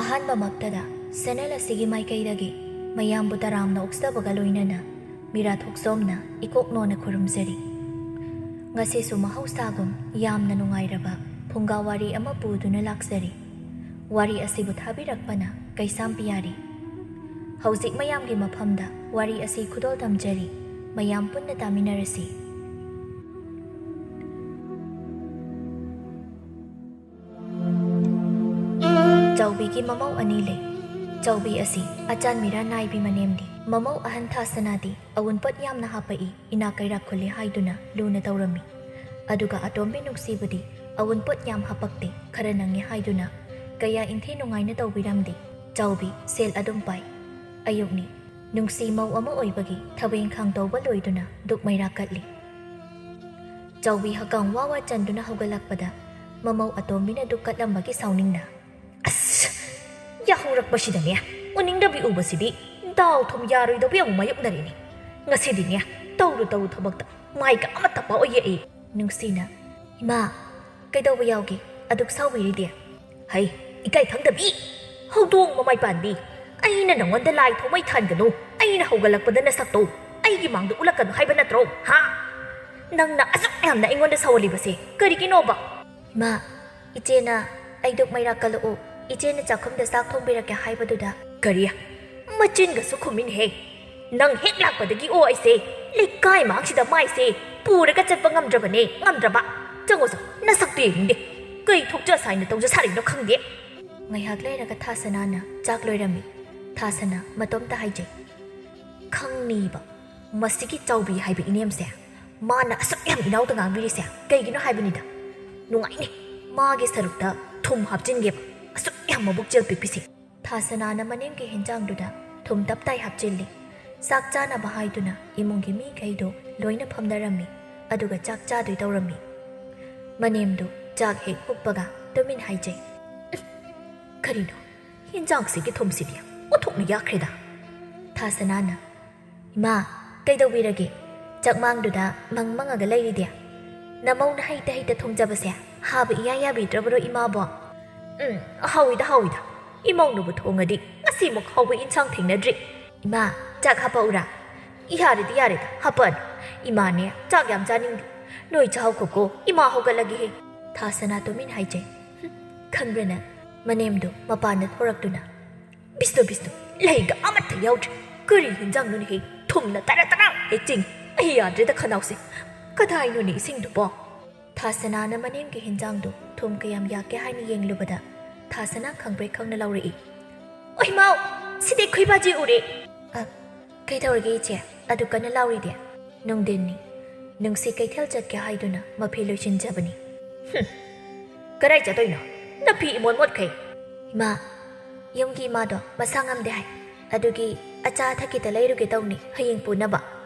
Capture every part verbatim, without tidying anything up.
ꯑꯍꯥꯟꯕꯃꯛꯇꯗ ꯁꯦꯅꯦꯜ ꯑꯁꯤꯒꯤ ꯃꯥꯏꯀꯩꯗꯒꯤ ꯃꯌꯥꯝꯕꯨ ꯇꯔꯥꯝꯅ ꯑꯣꯛꯆꯕꯒ ꯂꯣꯏꯅꯅ ꯃꯤꯔꯥ ꯊꯣꯛꯆꯣꯝꯅ ꯏꯀꯣꯛ ꯅꯣꯟꯅ ꯈꯨꯔꯨꯝꯖꯔꯤ꯫ ꯉꯁꯤꯁꯨ ꯃꯍꯧꯁꯥꯒꯨꯝ ꯌꯥꯝꯅ ꯅꯨꯡꯉꯥꯏꯔꯕ ꯐꯨꯡꯒꯥ ꯋꯥꯔꯤ ꯑꯃ ꯄꯨꯗꯨꯅ ꯂꯥꯛꯆꯔꯤ꯫ ꯋꯥꯔꯤ ꯑꯁꯤꯕꯨ ꯊꯥꯕꯤꯔꯛꯄꯅ ꯀꯩꯁꯥꯝ ꯄꯤꯌꯥꯔꯤ꯫ ꯍꯧꯖꯤꯛ ꯃꯌꯥꯝꯒꯤ ꯃꯐꯝꯗ ꯋꯥꯔꯤ ꯑꯁꯤ ꯈꯨꯗꯣꯜ ꯇꯝꯖꯔꯤ꯫ ꯃꯌꯥꯝ ꯄꯨꯟꯅ ꯇꯥꯃꯤꯟꯅꯔꯁꯤ꯫ ꯆꯥꯎꯕꯤꯒꯤ ꯃꯃꯧ ꯑꯅꯤ ꯂꯩ꯫ ꯆꯥꯎꯕꯤ ꯑꯁꯤ ꯑꯆꯥꯟ ꯃꯤꯔꯥ ꯅꯥꯏꯕꯤ ꯃꯅꯦꯝꯅꯤ꯫ ꯃꯃꯧ ꯑꯍꯟ ꯊꯥꯁꯅꯥꯗꯤ ꯑꯋꯨꯟꯄꯣꯠ ꯌꯥꯝꯅ ꯍꯥꯄꯛꯏ, ꯏꯅꯥꯛ ꯀꯩꯔꯥꯛ ꯈꯨꯜꯂꯤ ꯍꯥꯏꯗꯨꯅ ꯂꯨꯅ ꯇꯧꯔꯝꯃꯤ꯫ ꯑꯗꯨꯒ ꯑꯇꯣꯝꯕꯤ ꯅꯨꯡꯁꯤꯕꯨꯗꯤ ꯑꯋꯨꯟꯄꯣꯠ ꯌꯥꯝ ꯍꯥꯄꯛꯇꯦ, ꯈꯔ ꯅꯪꯉꯤ ꯍꯥꯏꯗꯨꯅ ꯀꯌꯥ ꯏꯟꯊꯤ ꯅꯨꯡꯉꯥꯏꯅ ꯇꯧꯕꯤꯔꯝꯗꯦ꯫ ꯆꯥꯎꯕꯤ ꯁꯦꯜ ꯑꯗꯨꯝ ꯄꯥꯏ꯫ ꯑꯌꯨꯛꯅꯤ꯫ ꯅꯨꯡꯁꯤ ꯃꯧ ꯑꯃ ꯑꯣꯏꯕꯒꯤ ꯊꯕꯛ ꯏꯪꯈꯥꯡ ꯇꯧꯕ ꯂꯣꯏꯗꯨꯅ ꯗꯨꯛ ꯃꯩꯔꯥ ꯀꯠꯂꯤ꯫ ꯆꯥꯎꯕꯤ ꯍꯛꯀꯥꯝ ꯋꯥ ꯋꯥ ꯆꯟꯗꯨꯅ ꯍꯧꯒꯠꯂꯛꯄꯗ ꯃꯃꯧ ꯑꯇꯣꯝꯕꯤꯅ ꯗꯨꯛ ꯀꯠꯂꯝꯕꯒꯤ ꯁꯥꯎꯅꯤꯡꯅ, "ꯑꯁ! ꯌꯥꯍꯧꯔꯛꯄꯁꯤꯗꯅꯦ, ꯎꯅꯤꯡꯗꯕꯤ ꯎꯕꯁꯤꯗꯤ ꯗꯥꯎ ꯊꯨꯝ ꯌꯥꯔꯣꯏꯗꯧꯕ ꯑꯃꯨꯛ ꯃꯥꯌꯣꯛꯅꯔꯦꯅꯦ꯫ ꯉꯁꯤꯗꯤꯅꯦ, ꯇꯧꯔꯨ ꯇꯧꯔꯨ ꯊꯕꯛꯇ ꯃꯥꯏꯒ ꯑꯃꯠꯇ ꯄꯥꯛꯑꯣꯏꯌꯦ ꯑꯩ꯫" ꯅꯨꯡꯁꯤꯅ, "ꯏꯃꯥ, ꯀꯩꯗꯧꯕ ꯌꯥꯎꯒꯦ? ꯑꯗꯨꯛ ꯁꯥꯎꯕꯤꯔꯤꯗꯤ?" "ꯍꯩ, ꯏꯀꯥꯏ ꯈꯪꯗꯕꯤ! ꯍꯧꯗꯣꯡ ꯃꯃꯥꯏ ꯄꯥꯟꯕꯤ! ꯑꯩꯅ ꯅꯪꯉꯣꯟꯗ ꯂꯥꯏ ꯊꯣꯡꯃꯩ ꯊꯥꯟꯒꯅꯨ, ꯑꯩꯅ ꯍꯧꯒꯠꯂꯛꯄꯗ ꯅꯁꯛꯇꯣ ꯑꯩꯒꯤ ꯃꯥꯡꯗ ꯎꯠꯂꯛꯀꯅꯨ ꯍꯥꯏꯕ ꯅꯠꯇ꯭ꯔꯣ? ꯍꯥ? ꯅꯪꯅ ꯑꯁꯨꯛ ꯌꯥꯝꯅ ꯑꯩꯉꯣꯟꯗ ꯁꯥꯎꯍꯜꯂꯤꯕꯁꯦ ꯀꯔꯤꯒꯤꯅꯣꯕ?" "ꯏꯃꯥ, ꯏꯆꯦꯅ ꯑꯩ ꯗꯨꯛ ꯃꯩꯔꯥ ꯀꯜꯂꯛꯎ, ꯏꯆꯦꯅ ꯆꯥꯛꯈꯨꯝꯗ ꯆꯥꯛ ꯊꯣꯡꯕꯤꯔꯛꯀꯦ ꯍꯥꯏꯕꯗꯨꯗ꯫" "ꯀꯔꯤ? ꯃꯆꯤꯟꯒꯁꯨ ꯈꯨꯝꯃꯤꯅꯦꯍꯦ! ꯅꯪ ꯍꯦꯛ ꯂꯥꯛꯄꯗꯒꯤ ꯑꯣ ꯑꯩꯁꯦ ꯂꯩꯀꯥꯏ ꯃꯥꯡꯁꯤꯗ ꯃꯥꯏꯁꯦ ꯄꯨꯔꯒ ꯆꯠꯄ ꯉꯝꯗ꯭ꯔꯕꯅꯦ, ꯉꯝꯗ꯭ꯔꯕ꯫ ꯆꯪꯉꯣ ꯆꯪꯉꯣ, ꯅꯁꯛꯇꯨ ꯌꯦꯡꯅꯤꯡꯗꯦ꯫ ꯀꯩ ꯊꯣꯛꯆ ꯁꯥꯏꯅ ꯇꯧꯖ ꯁꯥꯔꯤꯅꯣ ꯈꯪꯗꯦ꯫" ꯉꯥꯏꯍꯥꯛ ꯂꯩꯔꯒ ꯊꯥꯁꯅꯥꯅ ꯆꯥꯛ ꯂꯣꯏꯔꯝꯃꯤ꯫ ꯊꯥꯁꯅꯥ ꯃꯇꯣꯝꯇ ꯍꯥꯏꯖꯩ, "ꯈꯪꯅꯤꯕ, ꯃꯁꯤꯒꯤ ꯆꯥꯎꯕꯤ ꯍꯥꯏꯕ ꯏꯅꯦꯝꯁꯦ, ꯃꯥꯅ ꯑꯁꯨꯛ ꯌꯥꯝ ꯏꯅꯥꯎꯗ ꯉꯥꯡꯕꯤꯔꯤꯁꯦ ꯀꯩꯒꯤꯅꯣ ꯍꯥꯏꯕꯅꯤꯗ꯫ ꯅꯨꯡꯉꯥꯏꯅꯤ, ꯃꯥꯒꯤ ꯁꯔꯨꯛꯇ ꯊꯨꯝ ꯍꯥꯞꯆꯤꯟꯒꯦꯕ, ꯑꯁꯨꯛ ꯌꯥꯝ ꯃꯕꯨꯛꯆꯦꯜ ꯄꯤꯛꯄꯤꯁꯦ꯫" ꯊꯥꯁꯅꯥꯅ ꯃꯅꯦꯝꯒꯤ ꯍꯦꯟꯖꯥꯡꯗꯨꯗ ꯊꯨꯝ ꯇꯞ ꯇꯥꯏ ꯍꯥꯞꯆꯤꯜꯂꯤ꯫ ꯆꯥꯛ ꯆꯥꯅꯕ ꯍꯥꯏꯗꯨꯅ ꯏꯃꯨꯡꯒꯤ ꯃꯤꯈꯩꯗꯣ ꯂꯣꯏꯅ ꯐꯝꯅꯔꯝꯃꯤ, ꯑꯗꯨꯒ ꯆꯥꯛ ꯆꯥꯗꯣꯏ ꯇꯧꯔꯝꯃꯤ꯫ ꯃꯅꯦꯝꯗꯨ ꯆꯥꯛ ꯍꯦꯛ ꯍꯨꯞꯄꯒ ꯇꯨꯃꯤꯟ ꯍꯥꯏꯖꯩ, "ꯀꯔꯤꯅꯣ, ꯍꯦꯟꯖꯥꯡꯁꯤꯒꯤ ꯊꯨꯝꯁꯤꯗꯤ ꯑꯣꯟꯊꯣꯛꯅ ꯌꯥꯛꯈ꯭ꯔꯦꯗ꯫" ꯊꯥꯁꯅꯥꯅ, "ꯏꯃꯥ, ꯀꯩꯗꯧꯕꯤꯔꯒꯦ? ꯆꯥꯛꯃꯥꯡꯗꯨꯗ ꯃꯪ ꯃꯪꯉꯒ ꯂꯩꯔꯤꯗꯤ? ꯅꯃꯧꯅ ꯍꯩꯇ ꯍꯩꯇ ꯊꯣꯡꯖꯕꯁꯦ ꯍꯥꯕ ꯏꯌꯥ ꯌꯥꯕꯤꯗ꯭ꯔꯕꯔꯣ, ꯏꯃꯥꯕꯣ?" "ꯎꯝ, ꯍꯥꯎꯏꯗ, ꯍꯥꯎꯏꯗ꯫ ꯏꯃꯧꯅꯕꯨ ꯊꯣꯡꯉꯗꯤ ꯉꯁꯤꯃꯨꯛ ꯍꯥꯎꯕ ꯏꯟꯁꯥꯡ ꯊꯦꯡꯅꯗ꯭ꯔꯤ꯫ ꯏꯃꯥ, ꯆꯥꯛ ꯍꯥꯄꯛꯎꯔꯥ? ꯌꯥꯔꯦꯗꯤ ꯌꯥꯔꯦꯗ, ꯍꯥꯄꯛꯑꯅꯨ꯫ ꯏꯃꯥꯅꯦ, ꯆꯥꯛ ꯌꯥꯝ ꯆꯥꯅꯤꯡꯗꯦ꯫ ꯅꯣꯏ ꯆꯥꯍꯧꯈꯣꯀꯣ, ꯏꯃꯥ ꯍꯧꯒꯠꯂꯒꯦꯍꯦ꯫ ꯊꯥꯁꯅꯥ ꯇꯨꯃꯤꯟ ꯍꯥꯏꯖꯩ꯫ "ꯍꯨꯝ, ꯈꯪꯕ꯭ꯔꯥ ꯅꯪ?" ꯃꯅꯦꯝꯗꯣ ꯃꯄꯥꯟꯗ ꯊꯣꯔꯛꯇꯨꯅ, "ꯕꯤꯁꯅꯨ, ꯕꯤꯁꯅꯨ, ꯂꯩꯒ ꯑꯃꯠꯇ ꯌꯥꯎꯗ꯭ꯔꯦ꯫ ꯀꯔꯤ ꯍꯤꯟꯖꯥꯡꯅꯣꯅꯦꯍꯦ? ꯊꯨꯝꯅ ꯇꯔꯥ ꯇꯔꯥ ꯍꯦꯛ ꯆꯤꯡ꯫ ꯑꯩ ꯌꯥꯗ꯭ꯔꯦꯗ ꯈꯅꯥꯎꯁꯦ꯫ ꯀꯗꯥꯏꯅꯣꯅꯦ ꯏꯁꯤꯡꯗꯨꯕꯣ?" ꯊꯥꯁꯅꯥꯅ ꯃꯅꯦꯝꯒꯤ ꯍꯤꯟꯖꯥꯡꯗꯨ ꯊꯨꯝ ꯀꯌꯥꯝ ꯌꯥꯛꯀꯦ ꯍꯥꯏꯅ ꯌꯦꯡꯂꯨꯕꯗ, ꯊꯥꯁꯅꯥ ꯈꯪꯄ꯭ꯔꯦꯛ ꯈꯪꯅ ꯂꯧꯔꯛꯏ꯫ "ꯑꯣꯏꯃꯥꯎ, ꯁꯤꯗꯤ ꯈꯣꯏꯕꯥꯖꯤ ꯎꯔꯦ!" "ꯑ, ꯀꯩꯗꯧꯔꯒꯦ ꯏꯆꯦ? ꯑꯗꯨ ꯀꯟꯅ ꯂꯥꯎꯔꯤꯗꯤ?" "ꯅꯨꯡꯊꯤꯟꯅꯤ꯫ ꯅꯨꯡꯁꯤ ꯀꯩꯊꯦꯜ ꯆꯠꯀꯦ ꯍꯥꯏꯗꯨꯅ ꯃꯐꯤ ꯂꯣꯏꯁꯤꯟꯖꯕꯅꯤ꯫" "ꯍꯨꯝ, ꯀꯗꯥꯏ ꯆꯠꯇꯣꯏꯅꯣ? ꯅꯐꯤ ꯏꯃꯣꯠ ꯃꯣꯠꯈꯩ!" "ꯏꯃꯥ, ꯌꯨꯝꯒꯤ ꯏꯃꯥꯗꯣ ꯃꯁꯥ ꯉꯝꯗꯦ ꯍꯥꯏ꯫ ꯑꯗꯨꯒꯤ ꯑꯆꯥ ꯑꯊꯛ ꯈꯤꯇ ꯂꯩꯔꯨꯒꯦ ꯇꯧꯅꯤ, ꯍꯌꯦꯡ ꯄꯨꯅꯕ꯫"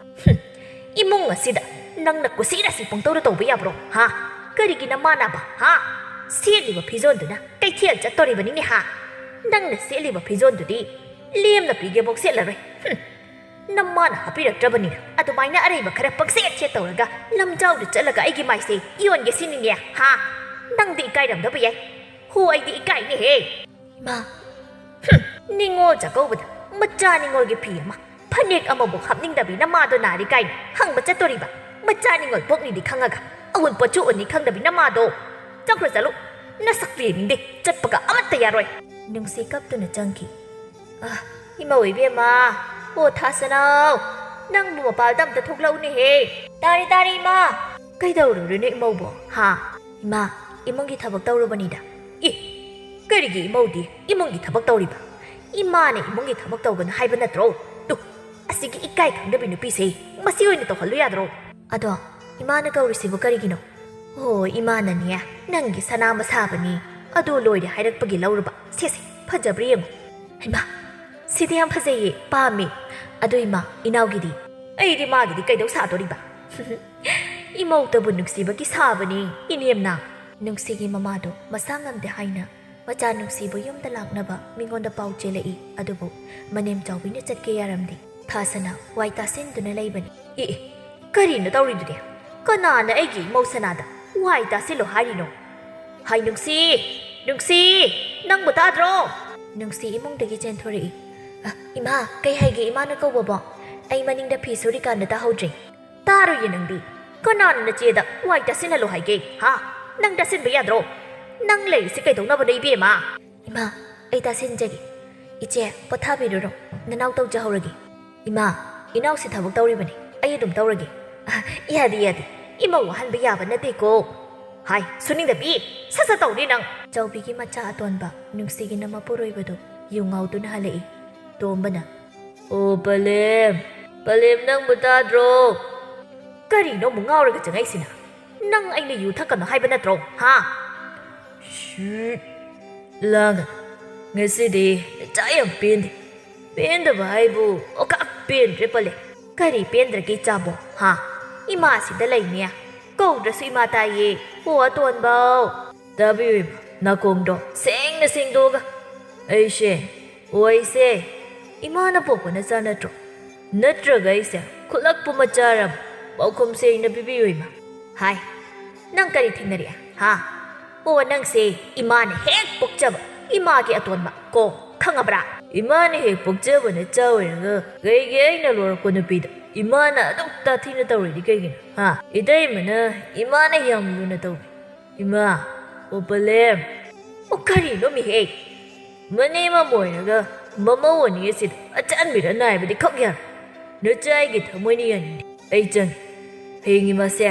"ꯍꯨꯝ, ꯏꯃꯨꯡ ꯑꯁꯤꯗ ꯅꯪꯅ ꯀꯨꯁꯤ ꯔꯥꯁꯤ ꯄꯪꯇꯧꯗ ꯇꯧꯕ ꯌꯥꯕ꯭ꯔꯣ, ꯍꯥ? ꯀꯔꯤꯒꯤ ꯅꯃꯥꯟꯅꯕ, ꯍꯥ? ꯁꯦꯠꯂꯤꯕ ꯐꯤꯖꯣꯜꯗꯨꯅ ꯀꯩꯊꯦꯜ ꯆꯠꯇꯣꯔꯤꯕꯅꯤꯅꯦ, ꯍꯥ? ꯅꯪꯅ ꯁꯦꯠꯂꯤꯕ ꯐꯤꯖꯣꯜꯗꯨꯗꯤ ꯂꯦꯝꯅ ꯄꯤꯒꯦꯐꯥꯎ ꯁꯦꯠꯂꯔꯣꯏ꯫ ꯍꯨꯝ, ꯅꯃꯥꯅ ꯍꯥꯞꯄꯤꯔꯛꯇ꯭ꯔꯕꯅꯤꯅ ꯑꯗꯨꯃꯥꯏꯅ ꯑꯔꯩꯕ ꯈꯔ ꯄꯪꯁꯦꯠ ꯁꯦꯠ ꯇꯧꯔꯒ ꯂꯝꯖꯥꯎꯗ ꯆꯠꯂꯒ ꯑꯩꯒꯤ ꯃꯥꯏꯁꯦ ꯌꯣꯟꯒꯦ ꯁꯤꯅꯤꯅꯦ, ꯍꯥ? ꯅꯪꯗꯤ ꯏꯀꯥꯏꯔꯝꯗꯕ ꯌꯥꯏ꯫ ꯍꯣ, ꯑꯩꯗꯤ ꯏꯀꯥꯏꯅꯦꯍꯦ꯫ ꯏꯃꯥ, ꯍꯨꯝ, ꯅꯤꯉꯣꯜ ꯆꯥꯛꯀꯧꯕꯗ ꯃꯆꯥ ꯅꯤꯉꯣꯜꯒꯤ ꯐꯤ ꯑꯃ, ꯐꯅꯦꯛ ꯑꯃꯕꯨ ꯍꯥꯞꯅꯤꯡꯗꯕꯤ ꯅꯃꯥꯗꯣ ꯅꯥꯔꯤ ꯀꯥꯏꯅ ꯍꯪꯕ ꯆꯠꯇꯣꯔꯤꯕ? ꯃꯆꯥ ꯅꯤꯉꯣꯜ ꯄꯣꯛꯅꯤꯗꯤ ꯈꯪꯉꯒ ꯑꯋꯨꯟꯄꯣꯠꯁꯨ ꯎꯟꯅꯤ ꯈꯪꯗꯕꯤ ꯅꯃꯥꯗꯣ꯫ ꯆꯠꯈ꯭ꯔꯣ ꯆꯠꯂꯨ, ꯅꯁꯛꯇꯨ ꯌꯦꯡꯅꯤꯡꯗꯦ, ꯆꯠꯄꯒ ꯑꯃꯠꯇ ꯌꯥꯔꯣꯏ꯫ ꯅꯨꯡꯁꯤ ꯀꯞꯇꯨꯅ ꯆꯪꯈꯤ꯫ ꯑ, ꯏꯃꯧ ꯏꯕꯦꯝꯃ, ꯑꯣ ꯊꯥꯁꯅꯥꯎ, ꯅꯪꯕꯨ ꯃꯄꯥꯜꯗ ꯑꯝꯇ ꯊꯣꯛꯂꯛꯎꯅꯦꯍꯦ꯫ ꯇꯥꯔꯦ, ꯇꯥꯔꯦ, ꯏꯃꯥ꯫ ꯀꯩꯗꯧꯔꯨꯔꯦꯅꯦ ꯏꯃꯧꯕꯣ, ꯍꯥ? ꯏꯃꯥ, ꯏꯃꯨꯡꯒꯤ ꯊꯕꯛ ꯇꯧꯔꯨꯕꯅꯤꯗ꯫ ꯏ, ꯀꯔꯤꯒꯤ ꯏꯃꯧꯗꯤ ꯏꯃꯨꯡꯒꯤ ꯊꯕꯛ ꯇꯧꯔꯤꯕ? ꯏꯃꯥꯅ ꯏꯃꯨꯡꯒꯤ ꯊꯕꯛ ꯇꯧꯒꯅꯨ ꯍꯥꯏꯕ ꯅꯠꯇ꯭ꯔꯣ? ꯇꯨ, ꯑꯁꯤꯒꯤ ꯏꯀꯥꯏ ꯈꯪꯗꯕꯤ ꯅꯨꯄꯤꯁꯦ ꯃꯁꯤ ꯑꯣꯏꯅ ꯇꯧꯍꯜꯂꯨ ꯌꯥꯗ꯭ꯔꯣ? ꯑꯗꯣ, ꯏꯃꯥꯅ ꯀꯧꯔꯤꯁꯤꯕꯨ ꯀꯔꯤꯒꯤꯅꯣ? ꯑꯣ, ꯏꯃꯥꯅꯅꯦ, ꯅꯪꯒꯤ ꯁꯅꯥ ꯃꯁꯥꯕꯅꯤ, ꯑꯗꯨ ꯂꯣꯏꯔꯦ ꯍꯥꯏꯔꯛꯄꯒꯤ ꯂꯧꯔꯨꯕ꯫ ꯁꯦꯁꯦ, ꯐꯖꯕ꯭ꯔꯥ ꯌꯦꯡꯉꯨ꯫ ꯍꯩꯃꯥ, ꯁꯤꯗꯤ ꯌꯥꯝ ꯐꯖꯩꯌꯦ, ꯄꯥꯝꯃꯤ꯫ ꯑꯗꯨ ꯏꯃꯥ, ꯏꯅꯥꯎꯒꯤꯗꯤ? ꯑꯩꯗꯤ ꯃꯥꯒꯤꯗꯤ ꯀꯩꯗꯧ ꯁꯥꯗꯣꯔꯤꯕ? ꯏꯃꯧꯇꯕꯨ ꯅꯨꯡꯁꯤꯕꯒꯤ ꯁꯥꯕꯅꯤ, ꯏꯅꯦꯝꯅ꯫ ꯅꯨꯡꯁꯤꯒꯤ ꯃꯃꯥꯗꯣ ꯃꯁꯥ ꯉꯝꯗꯦ ꯍꯥꯏꯅ ꯃꯆꯥ ꯅꯨꯡꯁꯤꯕ ꯌꯨꯝꯗ ꯂꯥꯛꯅꯕ ꯃꯤꯉꯣꯟꯗ ꯄꯥꯎ ꯆꯦꯜꯂꯛꯏ, ꯑꯗꯨꯕꯨ ꯃꯅꯦꯝ ꯆꯥꯎꯕꯤꯅ ꯆꯠꯀꯦ ꯌꯥꯔꯝꯗꯦ꯫ ꯊꯥꯁꯅ ꯋꯥꯏ ꯇꯥꯁꯤꯟꯗꯨꯅ ꯂꯩꯕꯅꯤ꯫ ꯑꯦ, ꯑꯦ, ꯀꯔꯤꯅꯣ ꯇꯧꯔꯤꯗꯨꯗꯤ? ꯀꯅꯥꯅ ꯑꯩꯒꯤ ꯏꯃꯧ ꯁꯅꯥꯗ ꯋꯥꯏ ꯇꯥꯁꯤꯜꯂꯣ ꯍꯥꯏꯔꯤꯅꯣ? ꯍꯥꯏ ꯅꯨꯡꯁꯤ, ꯅꯨꯡꯁꯤ, ꯅꯪꯕꯨ ꯇꯥꯗ꯭ꯔꯣ? ꯅꯨꯡꯁꯤ ꯏꯃꯨꯡꯗꯒꯤ ꯆꯦꯟꯊꯣꯔꯛꯏ꯫ "ꯑ, ꯏꯃꯥ, ꯀꯩ ꯍꯥꯏꯒꯦ ꯏꯃꯥꯅ ꯀꯧꯕꯕꯣ? ꯑꯩ ꯃꯅꯤꯡꯗ ꯐꯤ ꯁꯨꯔꯤꯀꯥꯟꯗ ꯇꯥꯍꯧꯗ꯭ꯔꯦ꯫" "ꯇꯥꯔꯣꯏꯌꯦ ꯅꯪꯗꯤ꯫ ꯀꯅꯥꯅ ꯅꯆꯦꯗ ꯋꯥꯏ ꯇꯥꯁꯤꯟꯍꯜꯂꯣ ꯍꯥꯏꯒꯦ? ꯍꯥ? ꯅꯪ ꯇꯥꯁꯤꯟꯕ ꯌꯥꯗ꯭ꯔꯣ? ꯅꯪ ꯂꯩꯔꯤꯁꯤ ꯀꯩꯗꯧꯅꯕꯅꯣ ꯏꯕꯦꯝꯃ?" "ꯏꯃꯥ, ꯑꯩ ꯇꯥꯁꯤꯟꯖꯒꯦ꯫ ꯏꯆꯦ, ꯄꯣꯊꯥꯕꯤꯔꯨꯔꯣ꯫ ꯅꯅꯥꯎ ꯇꯧꯖꯍꯧꯔꯒꯦ꯫" "ꯏꯃꯥ, ꯏꯅꯥꯎꯁꯤ ꯊꯕꯛ ꯇꯧꯔꯤꯕꯅꯤ꯫ ꯑꯩ ꯑꯗꯨꯝ ꯇꯧꯔꯒꯦ꯫" "ꯑ, ꯌꯥꯗꯦ, ꯌꯥꯗꯦ꯫ ꯏꯃꯧ ꯋꯥꯍꯟꯕ ꯌꯥꯕ ꯅꯠꯇꯦꯀꯣ꯫ ꯍꯥꯏ, ꯁꯨꯅꯤꯡꯗꯕꯤ, ꯁꯠ ꯁꯠ ꯇꯧꯅꯤ ꯅꯪ꯫" ꯆꯥꯎꯕꯤꯒꯤ ꯃꯆꯥ ꯑꯇꯣꯟꯕ ꯅꯨꯡꯁꯤꯒꯤꯅ ꯃꯄꯨꯔꯣꯏꯕꯗꯨ ꯌꯨ ꯉꯥꯎꯗꯨꯅ ꯍꯜꯂꯛꯏ꯫ ꯇꯣꯝꯕꯅ, "ꯑꯣ, ꯄꯂꯦꯝ, ꯄꯂꯦꯝ, ꯅꯪꯕꯨ ꯇꯥꯗ꯭ꯔꯣ?" "ꯀꯔꯤꯅꯣ ꯑꯃꯨꯛ ꯉꯥꯎꯔꯒ ꯆꯪꯉꯛꯏꯁꯤꯅ? ꯅꯪ ꯑꯩꯅ ꯌꯨ ꯊꯛꯀꯅꯨ ꯍꯥꯏꯕ ꯅꯠꯇ꯭ꯔꯣ, ꯍꯥ?" "ꯁꯨꯠ, ꯂꯥꯡꯒꯅꯨ꯫ ꯉꯁꯤꯗꯤ ꯏꯆꯥ ꯌꯥꯝ ꯄꯦꯟꯗꯦ꯫" "ꯄꯦꯟꯗꯕ ꯍꯥꯏꯕꯨ ꯑꯣꯀꯥ ꯄꯦꯟꯗ꯭ꯔꯦ ꯄꯂꯦꯝ꯫" "ꯀꯔꯤ ꯄꯦꯟꯗ꯭ꯔꯒꯦ ꯏꯆꯥꯕꯣ, ꯍꯥ? ꯏꯃꯥꯁꯤꯗ ꯂꯩꯅꯦ꯫ ꯀꯧꯗ꯭ꯔꯁꯨ ꯏꯃꯥ ꯇꯥꯏꯌꯦ꯫ ꯑꯣ ꯑꯇꯣꯟꯕꯧ꯫" "ꯇꯥꯕꯤꯌꯨ ꯏꯃꯥ, ꯅꯥꯀꯣꯡꯗꯣ ꯁꯦꯡꯅ ꯁꯦꯡꯗꯣꯛꯑꯒ꯫ ꯑꯩꯁꯦ, ꯑꯣ ꯑꯩꯁꯦ ꯏꯃꯥꯅ ꯄꯣꯛꯄ ꯅꯆꯥ ꯅꯠꯇ꯭ꯔꯣ? ꯅꯠꯇ꯭ꯔꯒ ꯑꯩꯁꯦ ꯈꯨꯠꯂꯛꯄꯨ ꯃꯆꯥꯔꯕ? ꯄꯥꯎꯈꯨꯝ ꯁꯦꯡꯅ ꯄꯤꯕꯤꯌꯨ ꯏꯃꯥ꯫" "ꯍꯥꯏ, ꯅꯪ ꯀꯔꯤ ꯊꯦꯡꯅꯔꯛꯑꯦ, ꯍꯥ? ꯑꯣ, ꯅꯪꯁꯦ ꯏꯃꯥꯅ ꯍꯦꯛ ꯄꯣꯛꯆꯕ, ꯏꯃꯥꯒꯤ ꯑꯇꯣꯟꯕ ꯀꯣ, ꯈꯪꯉꯕ꯭ꯔꯥ?" "ꯏꯃꯥꯅ ꯍꯦꯛ ꯄꯣꯛꯆꯕ ꯅꯆꯥ ꯑꯣꯏꯔꯒ ꯀꯩꯒꯤ ꯑꯩꯅ ꯂꯣꯔꯛꯄ ꯅꯨꯄꯤꯗ ꯏꯃꯥꯅ ꯑꯗꯨꯛ ꯇꯥꯊꯤꯅ ꯇꯧꯔꯤꯗꯤ ꯀꯩꯒꯤꯅꯣ, ꯍꯥ? ꯏꯇꯩꯃꯅ ꯏꯃꯥꯅ ꯌꯥꯝ ꯂꯨꯅ ꯇꯧꯕꯤ꯫ ꯏꯃꯥ, ꯑꯣ ꯄꯂꯦꯝ꯫" "ꯑꯣ, ꯀꯔꯤꯅꯣ ꯃꯤꯍꯦ?" "ꯃꯅꯦꯝ ꯑꯃ ꯑꯣꯏꯔꯒ ꯃꯃꯧ ꯑꯅꯤ ꯑꯁꯤꯗ ꯑꯆꯥꯟꯕꯤꯗ ꯅꯥꯏꯕꯗꯤ ꯈꯛ ꯌꯥꯔꯣꯏ꯫ ꯅꯆꯥ ꯑꯩꯒꯤ ꯊꯃꯣꯏꯅ ꯌꯥꯅꯤꯡꯗꯦ꯫ ꯑꯩ ꯆꯪꯉꯦ꯫ ꯍꯌꯦꯡꯒꯤ ꯃꯁꯦ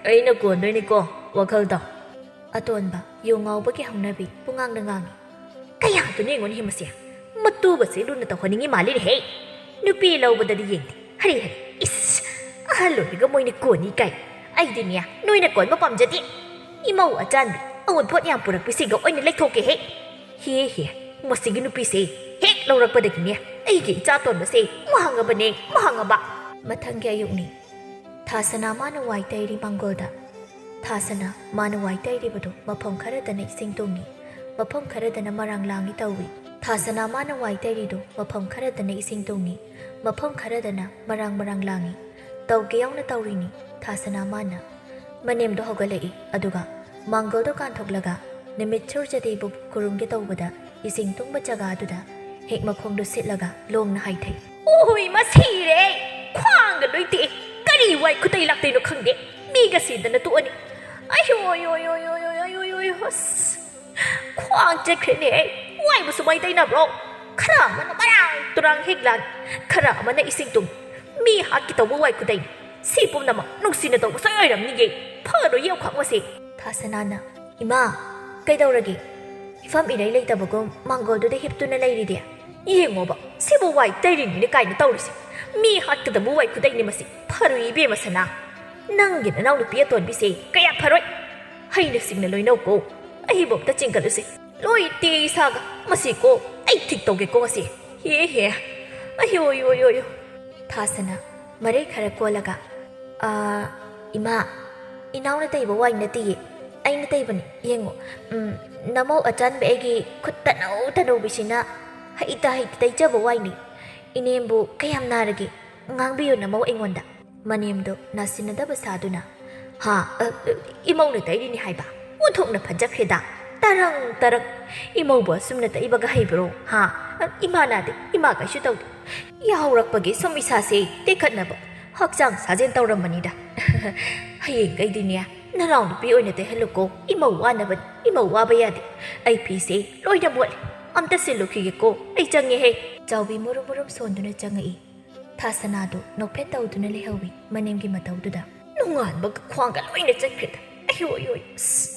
ꯑꯩꯅ ꯀꯣꯟꯗꯣꯏꯅꯤꯀꯣ, ꯋꯥꯈꯜ ꯇꯥꯎ꯫" ꯑꯇꯣꯟꯕ ꯌꯨ ꯉꯥꯎꯕꯒꯤ ꯍꯧꯅꯕꯤ ꯄꯨꯡꯉꯥꯡꯗ ꯉꯥꯡꯉꯤ꯫ "ꯀꯌꯥꯗꯨꯅ ꯌꯦꯡꯉꯨꯅꯦꯍꯦ ꯃꯁꯦ꯫ ꯃꯇꯨꯒꯁꯦ ꯂꯨꯅ ꯇꯧꯍꯟꯅꯤꯡꯉꯤ ꯃꯥꯜꯂꯤꯅꯦꯍꯦ꯫ ꯅꯨꯄꯤ ꯂꯧꯕꯗꯗꯤ ꯌꯦꯡꯗꯦ꯫ ꯍꯔꯦ ꯍꯔꯦ꯫ ꯏꯁ, ꯑꯍꯜ ꯑꯣꯏꯔꯒ ꯃꯣꯏꯅ ꯀꯣꯟꯅꯤ ꯀꯥꯏ꯫ ꯑꯩꯗꯤꯅꯦ, ꯅꯣꯏꯅ ꯀꯣꯟꯕ ꯄꯥꯝꯖꯗꯦ꯫ ꯏꯃꯧ ꯑꯆꯥꯟꯕꯤ ꯑꯋꯨꯟꯄꯣꯠ ꯌꯥꯝ ꯄꯨꯔꯛꯄꯤꯁꯤꯒ ꯑꯣꯏꯅ ꯂꯩꯊꯣꯛꯀꯦꯍꯦ꯫ ꯍꯦ ꯍꯦ, ꯃꯁꯤꯒꯤ ꯅꯨꯄꯤꯁꯦ ꯍꯦꯛ ꯂꯧꯔꯛꯄꯗꯒꯤꯅꯦ, ꯑꯩꯒꯤ ꯏꯆꯥ ꯇꯣꯟꯕꯁꯦ ꯃꯥꯡꯉꯕꯅꯦ, ꯃꯥꯡꯉꯕ꯫" ꯃꯊꯪꯒꯤ ꯑꯌꯨꯛꯅꯤ꯫ ꯊꯥꯁꯅꯥ ꯃꯥꯅ ꯋꯥꯏ ꯇꯩꯔꯤ ꯃꯥꯡꯒꯣꯜꯗ꯫ ꯊꯥꯁꯅꯥ ꯃꯥꯅ ꯋꯥꯏ ꯇꯩꯔꯤꯕꯗꯨ ꯃꯐꯝ ꯈꯔꯗꯅ ꯏꯁꯤꯡ ꯇꯨꯡꯏ, ꯃꯐꯝ ꯈꯔꯗꯅ ꯃꯔꯥꯡ ꯂꯥꯡꯏ ꯇꯧꯏ꯫ ꯊꯥꯁꯅꯥ ꯃꯥꯅ ꯋꯥꯏ ꯇꯩꯔꯤꯗꯨ ꯃꯐꯝ ꯈꯔꯗꯅ ꯏꯁꯤꯡ ꯇꯨꯡꯏ, ꯃꯐꯝ ꯈꯔꯗꯅ ꯃꯔꯥꯡ ꯃꯔꯥꯡ ꯂꯥꯡꯏ꯫ ꯇꯧꯒꯦ ꯌꯥꯎꯅ ꯇꯧꯔꯤꯅꯤ ꯊꯥꯁꯅꯥ ꯃꯥꯅ꯫ ꯃꯅꯦꯝꯗꯣ ꯍꯧꯒꯠꯂꯛꯏ, ꯑꯗꯨꯒ ꯃꯥꯡꯒꯣꯜꯗꯣ ꯀꯥꯟꯊꯣꯛꯂꯒ ꯅꯨꯃꯤꯠ ꯁꯨꯔꯖꯗꯦꯕꯨ ꯈꯨꯔꯨꯝꯒꯦ ꯇꯧꯕꯗ, ꯏꯁꯤꯡ ꯇꯨꯡꯕ ꯖꯒꯥꯗꯨꯗ ꯍꯦꯛ ꯃꯈꯣꯡꯗꯣ ꯁꯤꯠꯂꯒ ꯂꯣꯡꯅ ꯍꯥꯏꯊꯩ꯫ "ꯑꯣꯍꯣꯏ, ꯃꯁꯤꯔꯦ! ꯈ꯭ꯋꯥꯡꯒ ꯂꯣꯏ ꯇꯦꯛꯑꯦ꯫ ꯀꯔꯤ ꯋꯥꯏ ꯈꯨꯇꯩ ꯂꯥꯛꯇꯣꯏꯅꯣ ꯈꯪꯗꯦ꯫ ꯃꯤꯒ ꯁꯤꯗꯅ ꯇꯣꯛꯑꯅꯤ꯫ ꯑꯌꯣ, ꯑꯌꯣ, ꯑꯌꯣ, ꯑꯁ! ꯈ꯭ꯋꯥꯡ ꯆꯠꯈ꯭ꯔꯦꯅꯦ꯫ ꯋꯥꯏꯕꯁꯨ ꯃꯩ ꯇꯩꯅꯕ꯭ꯔꯣ? ꯈꯔ ꯑꯃꯅ ꯃꯔꯥꯡ ꯇꯨꯔꯥꯡ ꯍꯦꯛ ꯂꯥꯡ, ꯈꯔ ꯑꯃꯅ ꯏꯁꯤꯡ ꯇꯨꯡ꯫ ꯃꯤ ꯍꯥꯠꯀꯦ ꯇꯧꯕ ꯋꯥꯏ ꯈꯨꯗꯩꯅꯤ꯫ ꯁꯤ ꯄꯨꯝꯅꯃꯛ ꯅꯨꯡꯁꯤꯅ ꯇꯧꯕ ꯁꯣꯏ ꯑꯣꯏꯔꯝꯅꯤꯌꯦ꯫ ꯐꯔꯣꯏ ꯌꯦꯡꯈꯥꯛ ꯃꯁꯦ꯫" ꯊꯥꯁꯅꯥꯅ, "ꯏꯃꯥ, ꯀꯩꯗꯧꯔꯒꯦ? ꯏꯐꯝ ꯏꯔꯩ ꯂꯩꯇꯕꯒꯨꯝ ꯃꯥꯡꯒꯣꯜꯗꯨꯗ ꯍꯤꯞꯇꯨꯅ ꯂꯩꯔꯤꯗꯤ?" "ꯌꯦꯡꯉꯣꯕ, ꯁꯤꯕꯨ ꯋꯥꯏ ꯇꯩꯔꯤꯅꯤꯅꯦ ꯀꯥꯏꯅ ꯇꯧꯔꯤꯁꯦ꯫ ꯃꯤ ꯍꯥꯠꯀꯗꯕ ꯋꯥꯏ ꯈꯨꯗꯩꯅꯤ ꯃꯁꯤ꯫ ꯐꯔꯣꯏ ꯏꯕꯦꯝꯃ ꯁꯅꯥ꯫ ꯅꯪꯒꯤ ꯅꯅꯥꯎꯅꯨꯄꯤ ꯑꯇꯣꯟꯕꯤꯁꯦ ꯀꯌꯥ ꯐꯔꯣꯏ꯫ ꯍꯩꯅ ꯁꯤꯡꯅ ꯂꯣꯏꯅꯧꯀꯣ꯫ ꯑꯩꯕꯨ ꯑꯝꯇ ꯆꯤꯡꯒꯠꯂꯨꯁꯦ꯫ ꯂꯣꯏ ꯇꯦ ꯏꯁꯥꯒ꯫ ꯃꯁꯤꯀꯣ ꯑꯩ ꯊꯤꯛ ꯇꯧꯒꯦꯀꯣ ꯃꯁꯤ꯫ ꯍꯦ ꯍꯦ꯫ ꯑꯌꯣ, ꯑꯌꯣ, ꯑꯌꯣ, ꯑꯌꯣ꯫" ꯊꯥꯁꯅ ꯃꯔꯩ ꯈꯔ ꯀꯣꯜꯂꯒ, "ꯑꯥ, ꯏꯃꯥ, ꯏꯅꯥꯎꯅ ꯇꯩꯕ ꯋꯥꯏ ꯅꯠꯇꯤꯌꯦ꯫ ꯑꯩꯅ ꯇꯩꯕꯅꯤ꯫ ꯌꯦꯡꯉꯣ꯫ ꯎꯝ, ꯅꯃꯧ ꯑꯆꯥꯟꯕꯤ ꯑꯩꯒꯤ ꯈꯨꯠ ꯇꯅꯧ ꯇꯅꯧꯕꯤꯁꯤꯅ ꯍꯩꯇ ꯍꯩꯇ ꯇꯩꯖꯕ ꯋꯥꯏꯅꯤ꯫ ꯏꯅꯦꯝꯕꯨ ꯀꯌꯥꯝ ꯅꯥꯔꯒꯦ? ꯉꯥꯡꯕꯤꯌꯨ ꯅꯃꯧ ꯑꯩꯉꯣꯟꯗ꯫" ꯃꯅꯦꯝꯗꯣ ꯅꯥꯁꯤꯟꯅꯗꯕ ꯁꯥꯗꯨꯅ, "ꯍꯥ? ꯑ, ꯑ, ꯏꯃꯧꯅ ꯇꯩꯔꯤꯅꯤ ꯍꯥꯏꯕ? ꯑꯣꯟꯊꯣꯛꯅ ꯐꯖꯈ꯭ꯔꯦꯗ꯫ ꯇꯔꯪ ꯇꯔꯪ꯫ ꯏꯃꯧꯕꯨ ꯑꯁꯨꯝꯅ ꯇꯩꯕꯒ ꯍꯩꯕ꯭ꯔꯣ? ꯍꯥ? ꯑ, ꯏꯃꯥ ꯅꯥꯗꯦ, ꯏꯃꯥ ꯀꯩꯁꯨ ꯇꯧꯗꯦ꯫ ꯌꯥꯍꯧꯔꯛꯄꯒꯤ ꯁꯨꯝ ꯏꯁꯥꯁꯦ ꯇꯦꯛꯈꯠꯅꯕ ꯍꯛꯆꯥꯡ ꯁꯥꯖꯦꯜ ꯇꯧꯔꯝꯕꯅꯤꯗ꯫ ꯍꯌꯦꯡꯈꯩꯗꯤꯅꯦ, ꯅꯅꯥꯎꯅꯨꯄꯤ ꯑꯣꯏꯅ ꯇꯩꯍꯜꯂꯨꯀꯣ꯫ ꯏꯃꯧ ꯋꯥꯅꯕꯅꯤ, ꯏꯃꯧ ꯋꯥꯕ ꯌꯥꯗꯦ꯫ ꯑꯩ ꯐꯤꯁꯦ ꯂꯣꯏꯅ ꯃꯣꯠꯂꯦ꯫ ꯑꯝꯇ ꯁꯤꯜꯂꯨꯈꯤꯒꯦꯀꯣ꯫ ꯑꯩ ꯆꯪꯉꯦꯍꯦ꯫" ꯆꯥꯎꯕꯤ ꯃꯨꯔꯨꯝ ꯃꯨꯔꯨꯝ ꯁꯣꯟꯗꯨꯅ ꯆꯪꯉꯛꯏ꯫ ꯊꯥꯁꯅꯥꯗꯨ ꯅꯣꯛꯐꯦꯠ ꯇꯧꯗꯨꯅ ꯂꯩꯍꯧꯏ ꯃꯅꯦꯝꯒꯤ ꯃꯇꯧꯗꯨꯗ꯫ "ꯅꯣꯡꯉꯥꯟꯕꯒ ꯈ꯭ꯋꯥꯡꯒ ꯂꯣꯏꯅ ꯆꯠꯈ꯭ꯔꯦꯗ꯫ ꯑꯌꯣ, ꯑꯌꯣ, ꯑꯁ!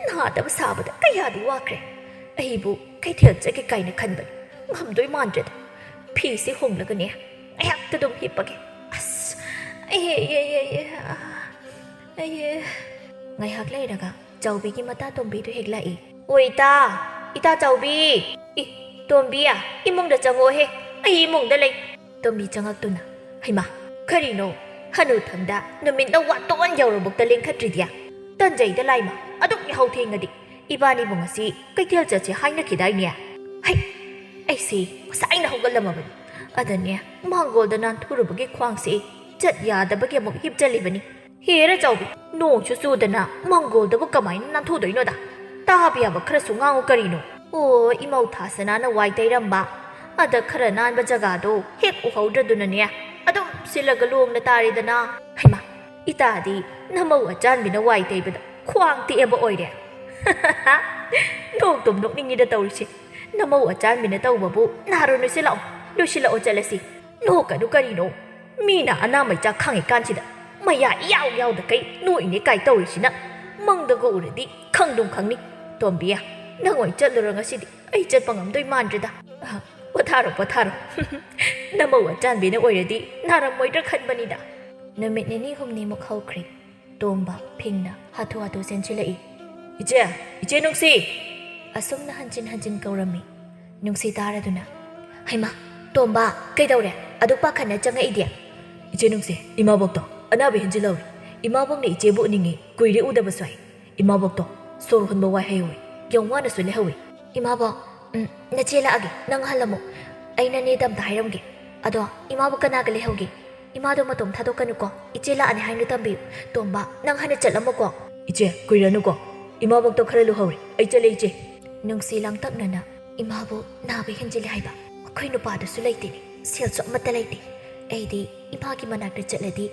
ꯅꯥꯗꯕ ꯁꯥꯕꯗ ꯀꯌꯥꯗꯤ ꯋꯥꯈ꯭ꯔꯦ꯫ ꯑꯩꯕꯨ ꯀꯩꯊꯦꯜ ꯆꯠꯀꯦ ꯀꯥꯏꯅ ꯈꯟꯕꯅꯤ꯫ ꯉꯝꯗꯣꯏ ꯃꯥꯟꯗ꯭ꯔꯦꯗ꯫ ꯐꯤꯁꯦ ꯍꯣꯡꯂꯒꯅꯦ, ꯉꯥꯏꯍꯥꯛꯇ ꯑꯗꯨꯝ ꯍꯤꯞꯄꯒꯦ꯫ ꯑꯁ! ꯑꯩ, ꯑꯩ, ꯑꯩ, ꯑꯩ, ꯑꯥ, ꯑꯩ, ꯑꯩ꯫" ꯉꯥꯏꯍꯥꯛ ꯂꯩꯔꯒ ꯆꯥꯎꯕꯤꯒꯤ ꯃꯇꯥ ꯇꯣꯝꯕꯤꯗꯨ ꯍꯦꯛ ꯂꯥꯛꯏ꯫ "ꯑꯣ, ꯏꯇꯥ! ꯏꯇꯥ ꯆꯥꯎꯕꯤ! ꯏ, ꯇꯣꯝꯕꯤ, ꯏꯃꯨꯡꯗ ꯆꯪꯉꯛꯑꯣꯍꯦ꯫ ꯑꯩ ꯏꯃꯨꯡꯗ ꯂꯩ꯫" ꯇꯣꯝꯕꯤ ꯆꯪꯉꯛꯇꯨꯅ, "ꯍꯩꯃꯥ, ꯀꯔꯤꯅꯣ? ꯍꯅꯨꯊꯪꯗ ꯅꯨꯃꯤꯠꯅ ꯋꯥꯇꯣꯟ ꯌꯧꯔꯕꯨꯛꯇ ꯂꯦꯡꯈꯠꯇ꯭ꯔꯤꯗꯤ? ꯇꯟꯖꯩꯗ ꯂꯥꯏꯃ, ꯑꯗꯨꯛ ꯌꯥꯍꯧ ꯊꯦꯡꯉꯗꯤ꯫ ꯏꯕꯥꯅꯤꯕꯨ ꯉꯁꯤ ꯀꯩꯊꯦꯜ ꯆꯠꯁꯦ ꯍꯥꯏꯅꯈꯤꯗꯥꯏꯅꯦ? ꯍꯩ, ꯑꯩꯁꯦ ꯉꯁꯥꯏꯅ ꯍꯧꯒꯠꯂꯝꯃꯕꯅꯤ꯫ ꯑꯗꯅꯦ, ꯃꯥꯡꯒꯣꯜꯗ ꯅꯥꯟꯊꯨꯔꯨꯕꯒꯤ ꯈ꯭ꯋꯥꯡꯁꯦ ꯆꯠ ꯌꯥꯗꯕꯒꯤ ꯑꯃꯨꯛ ꯍꯤꯞꯆꯜꯂꯤꯕꯅꯤ꯫ ꯍꯦꯔꯥ ꯆꯥꯎꯕꯤ, ꯅꯣꯡꯁꯨ ꯆꯨꯗꯅ ꯃꯥꯡꯒꯣꯜꯗꯕꯨ ꯀꯃꯥꯏꯅ ꯅꯥꯟꯊꯨꯗꯣꯏꯅꯣꯗ? ꯇꯥꯕ ꯌꯥꯕ ꯈꯔꯁꯨ ꯉꯥꯡꯉꯨ ꯀꯔꯤꯅꯣ?" ꯑꯣ, ꯏꯃꯧ ꯊꯥꯁꯅꯥꯅ ꯋꯥꯏ ꯇꯩꯔꯝꯕ꯫ ꯑꯗ ꯈꯔ ꯅꯥꯟꯕ ꯖꯒꯥꯗꯣ ꯍꯦꯛ ꯎꯍꯧꯗ꯭ꯔꯗꯨꯅꯅꯦ, ꯑꯗꯨꯝ ꯁꯤꯜꯂꯒ ꯂꯣꯡꯅ ꯇꯥꯔꯦꯗꯅ꯫ ꯍꯩꯃꯥ, ꯏꯇꯥꯗꯤ ꯅꯃꯧ ꯑꯆꯥꯟꯕꯤꯅ ꯋꯥꯏ ꯇꯩꯕꯗ ꯈ꯭ꯋꯥꯡ ꯇꯦꯛꯑꯕ ꯑꯣꯏꯔꯦ꯫ ꯅꯣꯛꯇꯨꯝ ꯅꯣꯛꯅꯤꯡꯉꯤꯗ ꯇꯧꯔꯤꯁꯦ꯫ ꯅꯃꯧ ꯑꯆꯥꯟꯕꯤꯅ ꯇꯧꯕꯕꯨ ꯅꯥꯔꯨꯅꯨꯁꯦ, ꯂꯥꯛꯑꯣ, ꯂꯣꯏꯁꯤꯜꯂꯛꯑꯣ ꯆꯠꯂꯁꯤ꯫ ꯅꯣꯛꯀꯅꯨ ꯀꯔꯤꯅꯣ? ꯃꯤꯅ ꯑꯅꯥ ꯃꯩꯆꯥꯛ ꯈꯥꯡꯉꯤꯀꯥꯟꯁꯤꯗ ꯃꯌꯥ ꯏꯌꯥꯎ ꯌꯥꯎꯗꯈꯩ ꯅꯣꯛꯏꯅꯦ ꯀꯥꯏ ꯇꯧꯔꯤꯁꯤꯅ꯫ ꯃꯪꯗꯒ ꯎꯔꯗꯤ ꯈꯪꯗꯨꯝ ꯈꯪꯅꯤ꯫ ꯇꯣꯝꯕꯤ, ꯅꯪ ꯑꯣꯏ ꯆꯠꯂꯨꯔꯣ ꯉꯁꯤꯗꯤ꯫ ꯑꯩ ꯆꯠꯄ ꯉꯝꯗꯣꯏ ꯃꯥꯟꯗ꯭ꯔꯦꯗ꯫ ꯑ, ꯄꯣꯊꯥꯔꯣ, ꯄꯣꯊꯥꯔꯣ꯫ ꯅꯃꯧ ꯑꯆꯥꯟꯕꯤꯅ ꯑꯣꯏꯔꯗꯤ ꯅꯥꯔꯝꯃꯣꯏꯗ꯭ꯔꯥ ꯈꯟꯕꯅꯤꯗ꯫ ꯅꯨꯃꯤꯠ ꯅꯤꯅꯤ ꯍꯨꯝꯅꯤꯃꯨꯛ ꯍꯧꯈ꯭ꯔꯦ꯫ ꯇꯣꯝꯕ ꯐꯤꯡꯅ ꯍꯥꯊꯨ ꯍꯥꯊꯨ ꯆꯦꯟꯁꯤꯜꯂꯛꯏ꯫ "ꯏꯆꯦ! ꯏꯆꯦ ꯅꯨꯡꯁꯤ!" ꯑꯁꯨꯝꯅ ꯍꯟꯖꯤꯟ ꯍꯟꯖꯤꯟ ꯀꯧꯔꯝꯃꯤ꯫ ꯅꯨꯡꯁꯤ ꯇꯥꯔꯗꯨꯅ, "ꯍꯩꯃꯥ, ꯇꯣꯝꯕ, ꯀꯩꯗꯧꯔꯦ? ꯑꯗꯨꯛ ꯄꯥꯈꯠꯅ ꯆꯪꯉꯛꯏꯗꯤ?" "ꯏꯆꯦ ꯅꯨꯡꯁꯤ, ꯏꯃꯥꯕꯣꯛꯇꯣ ꯑꯅꯥꯕ ꯍꯦꯟꯖꯤꯜꯍꯧꯔꯦ꯫ ꯏꯃꯥꯕꯣꯛꯅ ꯏꯆꯦꯕꯨ ꯎꯅꯤꯡꯉꯤ, ꯀꯨꯏꯔꯦ ꯎꯗꯕꯁꯨ ꯍꯥꯏ꯫ ꯏꯃꯥꯕꯣꯛꯇꯣ ꯁꯣꯔ ꯍꯣꯟꯕ ꯋꯥꯏ ꯍꯥꯏꯍꯧꯋꯦ, ꯌꯥꯝ ꯋꯥꯅꯁꯨ ꯂꯩꯍꯧꯋꯦ꯫" "ꯏꯃꯥꯕꯣꯛ, ꯎꯝ, ꯅꯆꯦ ꯂꯥꯛꯑꯒꯦ, ꯅꯪ ꯍꯜꯂꯝꯃꯣ꯫ ꯑꯩꯅ ꯅꯦꯗ ꯑꯝꯇ ꯍꯥꯏꯔꯝꯒꯦ꯫ ꯑꯗꯣ ꯏꯃꯥꯕꯨ ꯀꯅꯥꯒ ꯂꯩꯍꯧꯒꯦ? ꯏꯃꯥꯗꯣ ꯃꯇꯣꯝ ꯊꯥꯗꯣꯛꯀꯅꯨꯀꯣ, ꯏꯆꯦ ꯂꯥꯛꯑꯅꯤ ꯍꯥꯏꯅ ꯇꯝꯕꯤꯌꯨ꯫ ꯇꯣꯝꯕ, ꯅꯪ ꯍꯥꯟꯅ ꯆꯠꯂꯝꯃꯣꯀꯣ꯫" "ꯏꯆꯦ, ꯀꯨꯏꯔꯅꯨꯀꯣ꯫ ꯏꯃꯥꯕꯣꯛꯇꯣ ꯈꯔ ꯂꯨꯍꯧꯔꯦ꯫ ꯑꯩ ꯆꯠꯂꯦ, ꯏꯆꯦ꯫" ꯅꯨꯡꯁꯤ ꯂꯥꯡꯇꯛꯅꯅ, "ꯏꯃꯥꯕꯨ ꯅꯥꯕ ꯍꯦꯟꯖꯤꯜꯂꯦ ꯍꯥꯏꯕ꯫ ꯑꯩꯈꯣꯏ ꯅꯨꯄꯥꯗꯨꯁꯨ ꯂꯩꯇꯦꯅꯦ, ꯁꯦꯜꯁꯨ ꯑꯃꯠꯇ ꯂꯩꯇꯦ꯫ ꯑꯩꯗꯤ ꯏꯃꯥꯒꯤ ꯃꯅꯥꯛꯇ ꯆꯠꯂꯗꯤ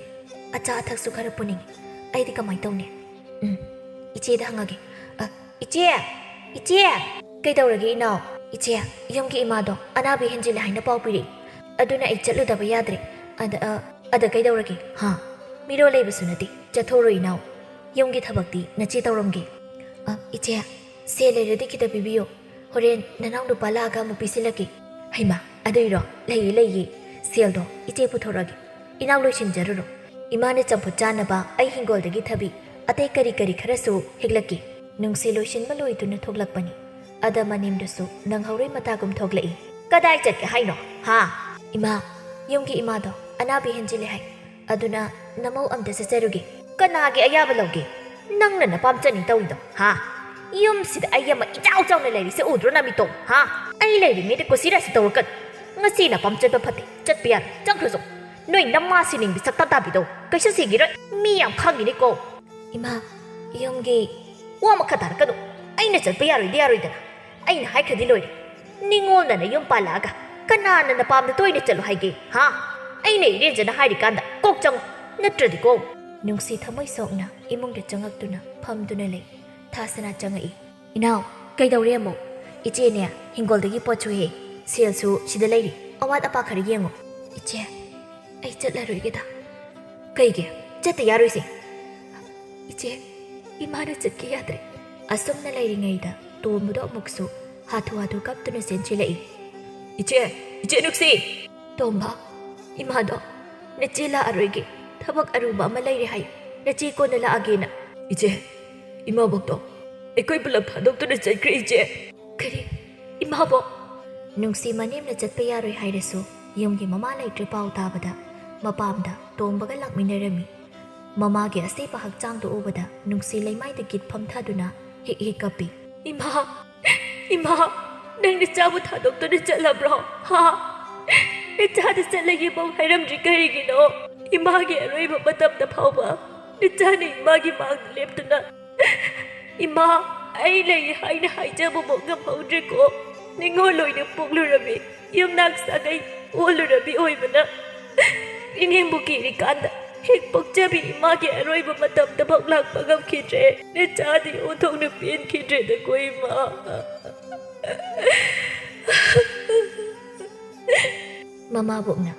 ꯑꯆꯥ ꯑꯊꯛꯁꯨ ꯈꯔ ꯄꯨꯅꯤꯡꯉꯤ꯫ ꯑꯩꯗꯤ ꯀꯃꯥꯏꯅ ꯇꯧꯅꯤ? ꯎꯝ, ꯏꯆꯦꯗ ꯍꯪꯉꯒꯦ꯫ ꯑ, ꯏꯆꯦ! ꯏꯆꯦ!" "ꯀꯩꯗꯧꯔꯒꯦ, ꯏꯅꯥꯎ?" "ꯏꯆꯦ, ꯌꯨꯝꯒꯤ ꯏꯃꯥꯗꯣ ꯑꯅꯥꯕ ꯍꯦꯟꯖꯤꯜꯂꯦ ꯍꯥꯏꯅ ꯄꯥꯎ ꯄꯤꯔꯛꯏ꯫ ꯑꯗꯨꯅ ꯑꯩ ꯆꯠꯂꯨꯗꯕ ꯌꯥꯗ꯭ꯔꯦ꯫" "ꯑꯗ, ꯑ, ꯑꯗ ꯀꯩꯗꯧꯔꯒꯦ?" "ꯍꯥ? ꯃꯤꯔꯣꯜ ꯂꯩꯕꯁꯨ ꯅꯠꯇꯦ꯫ ꯆꯠꯊꯣꯛꯎꯔꯣ, ꯏꯅꯥꯎ꯫ ꯌꯨꯝꯒꯤ ꯊꯕꯛꯇꯤ ꯅꯆꯦ ꯇꯧꯔꯝꯒꯦ꯫" "ꯑ, ꯏꯆꯦ, ꯁꯦꯜ ꯂꯩꯔꯗꯤ ꯈꯤꯇ ꯄꯤꯕꯤꯌꯣ꯫ ꯍꯣꯔꯦꯟ ꯅꯅꯥꯎ ꯅꯨꯄꯥ ꯂꯥꯛꯑꯒ ꯑꯃꯨꯛ ꯄꯤꯁꯤꯜꯂꯛꯀꯦ꯫" "ꯍꯩꯃꯥ, ꯑꯗꯨꯏꯔꯣ? ꯂꯩꯌꯦ, ꯂꯩꯌꯦ꯫ ꯁꯦꯜꯗꯣ ꯏꯆꯦ ꯄꯨꯊꯣꯔꯛꯑꯒꯦ꯫ ꯏꯅꯥꯎ ꯂꯣꯏꯁꯤꯟꯖꯔꯨꯔꯣ꯫ ꯏꯃꯥꯅ ꯆꯝꯐꯨꯠ ꯆꯥꯅꯕ ꯑꯩ ꯍꯤꯡꯒꯣꯜꯗꯒꯤ ꯊꯕꯤ, ꯑꯇꯩ ꯀꯔꯤ ꯀꯔꯤ ꯈꯔꯁꯨ ꯍꯦꯛꯂꯛꯀꯦ꯫" ꯅꯨꯡꯁꯤ ꯂꯣꯏꯁꯤꯟꯕ ꯂꯣꯏꯗꯨꯅ ꯊꯣꯛꯂꯛꯄꯅꯤ꯫ ꯑꯗ ꯃꯅꯤꯡꯗꯁꯨ ꯅꯪꯍꯧꯔꯣꯏ ꯃꯇꯥꯒꯨꯝ ꯊꯣꯛꯂꯛꯏ꯫ "ꯀꯗꯥꯏ ꯆꯠꯀꯦ ꯍꯥꯏꯅꯣ, ꯍꯥ?" "ꯏꯃꯥ, ꯌꯨꯝꯒꯤ ꯏꯃꯥꯗꯣ ꯑꯅꯥꯕ ꯍꯦꯟꯖꯤꯜꯂꯦ ꯍꯥꯏ꯫ ꯑꯗꯨꯅ ꯅꯃꯧ ꯑꯝꯇ ꯆꯠꯆꯔꯨꯒꯦ꯫" "ꯀꯅꯥꯒꯤ ꯑꯌꯥꯕ ꯂꯧꯒꯦ? ꯅꯪꯅ ꯅꯄꯥꯝ ꯆꯠꯅꯤ ꯇꯧꯔꯤꯗꯣ, ꯍꯥ? ꯌꯨꯝꯁꯤꯗ ꯑꯩ ꯑꯃ ꯏꯆꯥꯎ ꯆꯥꯎꯅ ꯂꯩꯔꯤꯁꯦ ꯎꯗ꯭ꯔꯣ, ꯅꯃꯤꯠꯇꯣ, ꯍꯥ? ꯑꯩ ꯂꯩꯔꯤꯉꯩꯗ ꯀꯨꯁꯤꯔꯥꯁꯤ ꯇꯧꯔꯛꯀꯅꯨ꯫ ꯉꯁꯤ ꯅꯄꯥꯝ ꯆꯠꯄ ꯐꯠꯇꯦ, ꯆꯠꯄ ꯌꯥꯔꯣꯏ, ꯆꯪꯈ꯭ꯔꯣ ꯆꯪ꯫ ꯅꯣꯏ ꯅꯃꯥ ꯁꯤꯅꯤꯡꯕꯤ ꯁꯛꯇꯥ ꯇꯥꯕꯤꯗꯣ ꯀꯩꯁꯨ ꯁꯤꯈꯤꯔꯣꯏ, ꯃꯤ ꯌꯥꯝ ꯈꯪꯉꯤꯅꯤꯀꯣ꯫" "ꯏꯃꯥ, ꯌꯨꯝꯒꯤ..." "ꯋꯥ ꯃꯈꯥ ꯇꯥꯔꯛꯀꯅꯨ꯫ ꯑꯩꯅ ꯆꯠꯄ ꯌꯥꯔꯣꯏꯗꯤ ꯌꯥꯔꯣꯏꯗꯅ꯫ ꯑꯩꯅ ꯍꯥꯏꯈ꯭ꯔꯗꯤ ꯂꯣꯏꯔꯦ꯫ ꯅꯤꯉꯣꯜꯅ ꯅꯌꯨꯝ ꯄꯥꯜꯂꯛꯑꯒ ꯀꯅꯥꯅ ꯅꯄꯥꯝꯗ ꯇꯣꯏꯅ ꯆꯠꯂꯨ ꯍꯥꯏꯒꯦ, ꯍꯥ? ꯑꯩꯅ ꯏꯔꯦꯟꯖꯅ ꯍꯥꯏꯔꯤꯀꯥꯟꯗ ꯀꯣꯛ ꯆꯪꯉꯨ, ꯅꯠꯇ꯭ꯔꯗꯤꯀꯣ꯫ ꯅꯨꯡꯁꯤ ꯊꯃꯣꯏ ꯁꯣꯛꯅ ꯏꯃꯨꯡꯗ ꯆꯪꯉꯛꯇꯨꯅ ꯐꯝꯗꯨꯅ ꯂꯩ꯫ ꯊꯥꯁꯅꯥ ꯆꯪꯉꯛꯏ꯫ "ꯏꯅꯥꯎ, ꯀꯩꯗꯧꯔꯦ ꯑꯃꯨꯛ?" "ꯏꯆꯦꯅꯦ, ꯍꯤꯡꯒꯣꯜꯗꯒꯤ ꯄꯣꯠꯁꯨ ꯍꯦꯛ, ꯁꯦꯜꯁꯨ ꯁꯤꯗ ꯂꯩꯔꯤ, ꯑꯋꯥꯠ ꯑꯄꯥ ꯈꯔ ꯌꯦꯡꯉꯨ꯫" "ꯏꯆꯦ, ꯑꯩ ꯆꯠꯂꯔꯣꯏꯒꯦꯗ꯫" "ꯀꯩꯒꯤ? ꯆꯠꯇ ꯌꯥꯔꯣꯏꯁꯦ꯫" "ꯏꯆꯦ, ꯏꯃꯥꯅ ꯆꯠꯀꯦ ꯌꯥꯗ꯭ꯔꯦ꯫" ꯑꯁꯨꯝꯅ ꯂꯩꯔꯤꯉꯩꯗ ꯇꯣꯝꯕꯗꯣ ꯑꯃꯨꯛꯁꯨ ꯍꯥꯊꯨ ꯍꯥꯊꯨ ꯀꯞꯇꯨꯅ ꯆꯦꯟꯁꯤꯜꯂꯛꯏ꯫ "ꯏꯆꯦ, ꯏꯆꯦ ꯅꯨꯡꯁꯤ!" "ꯇꯣꯝꯕ, ꯏꯃꯥꯗꯣ ꯅꯆꯦ ꯂꯥꯛꯑꯔꯣꯏꯒꯦ, ꯊꯕꯛ ꯑꯔꯨꯕ ꯑꯃ ꯂꯩꯔꯦ ꯍꯥꯏ, ꯅꯆꯦ ꯀꯣꯟꯅ ꯂꯥꯛꯑꯒꯦꯅ꯫" "ꯏꯆꯦ, ꯏꯃꯥꯕꯣꯛꯇꯣ ꯑꯩꯈꯣꯏ ꯄꯨꯂꯞ ꯊꯥꯗꯣꯛꯇꯨꯅ ꯆꯠꯈ꯭ꯔꯦ ꯏꯆꯦ꯫" "ꯀꯔꯤ? ꯏꯃꯥꯕꯣꯛ?" ꯅꯨꯡꯁꯤ ꯃꯅꯦꯝꯅ ꯆꯠꯄ ꯌꯥꯔꯣꯏ ꯍꯥꯏꯔꯁꯨ ꯌꯨꯝꯒꯤ ꯃꯃꯥ ꯂꯩꯇ꯭ꯔꯦ ꯄꯥꯎ ꯇꯥꯕꯗ ꯃꯄꯥꯝꯗ ꯇꯣꯝꯕꯒ ꯂꯥꯛꯃꯤꯟꯅꯔꯝꯃꯤ꯫ ꯃꯃꯥꯒꯤ ꯑꯁꯤꯕ ꯍꯛꯆꯥꯡꯗꯨ ꯎꯕꯗ ꯅꯨꯡꯁꯤ ꯂꯩꯃꯥꯏꯗ ꯀꯤꯠ ꯐꯝꯊꯗꯨꯅ ꯍꯤꯛ ꯍꯤꯛ ꯀꯞꯄꯤ꯫ "ꯏꯃꯥ! ꯏꯃꯥ! ꯅꯪ ꯅꯆꯥꯕꯨ ꯊꯥꯗꯣꯛꯇꯨꯅ ꯆꯠꯂꯕ꯭ꯔꯣ? ꯍꯥ? ꯅꯆꯥꯗ ꯆꯠꯂꯒꯦꯐꯥꯎ ꯍꯥꯏꯔꯝꯗ꯭ꯔꯤ ꯀꯔꯤꯒꯤꯅꯣ? ꯏꯃꯥꯒꯤ ꯑꯔꯣꯏꯕ ꯃꯇꯝꯗ ꯐꯥꯎꯕ ꯅꯆꯥꯅ ꯏꯃꯥꯒꯤ ꯃꯥꯡꯗ ꯂꯦꯞꯇꯨꯅ ꯏꯃꯥ, ꯑꯩ ꯂꯩ ꯍꯥꯏꯅ ꯍꯥꯏꯖꯕꯐꯥꯎ ꯉꯝꯍꯧꯗ꯭ꯔꯦꯀꯣ꯫ ꯅꯤꯉꯣꯜ ꯑꯣꯏꯅ ꯄꯣꯛꯂꯨꯔꯕꯤ, ꯌꯨꯝꯅꯥꯛ ꯁꯥꯒꯩ ꯑꯣꯜꯂꯨꯔꯕꯤ ꯑꯣꯏꯕꯅ ꯏꯅꯦꯝꯕꯨ ꯀꯤꯔꯤꯀꯥꯟꯗ ꯍꯦꯛ ꯄꯣꯛꯆꯕꯤ ꯏꯃꯥꯒꯤ ꯑꯔꯣꯏꯕ ꯃꯇꯝꯗꯐꯥꯎ ꯂꯥꯛꯄ ꯉꯝꯈꯤꯗ꯭ꯔꯦ꯫ ꯅꯆꯥꯗꯤ ꯑꯣꯟꯊꯣꯛꯅ ꯄꯦꯟꯈꯤꯗ꯭ꯔꯦꯗꯀꯣ ꯏꯃꯥ꯫" ꯃꯃꯥꯕꯣꯛꯅ,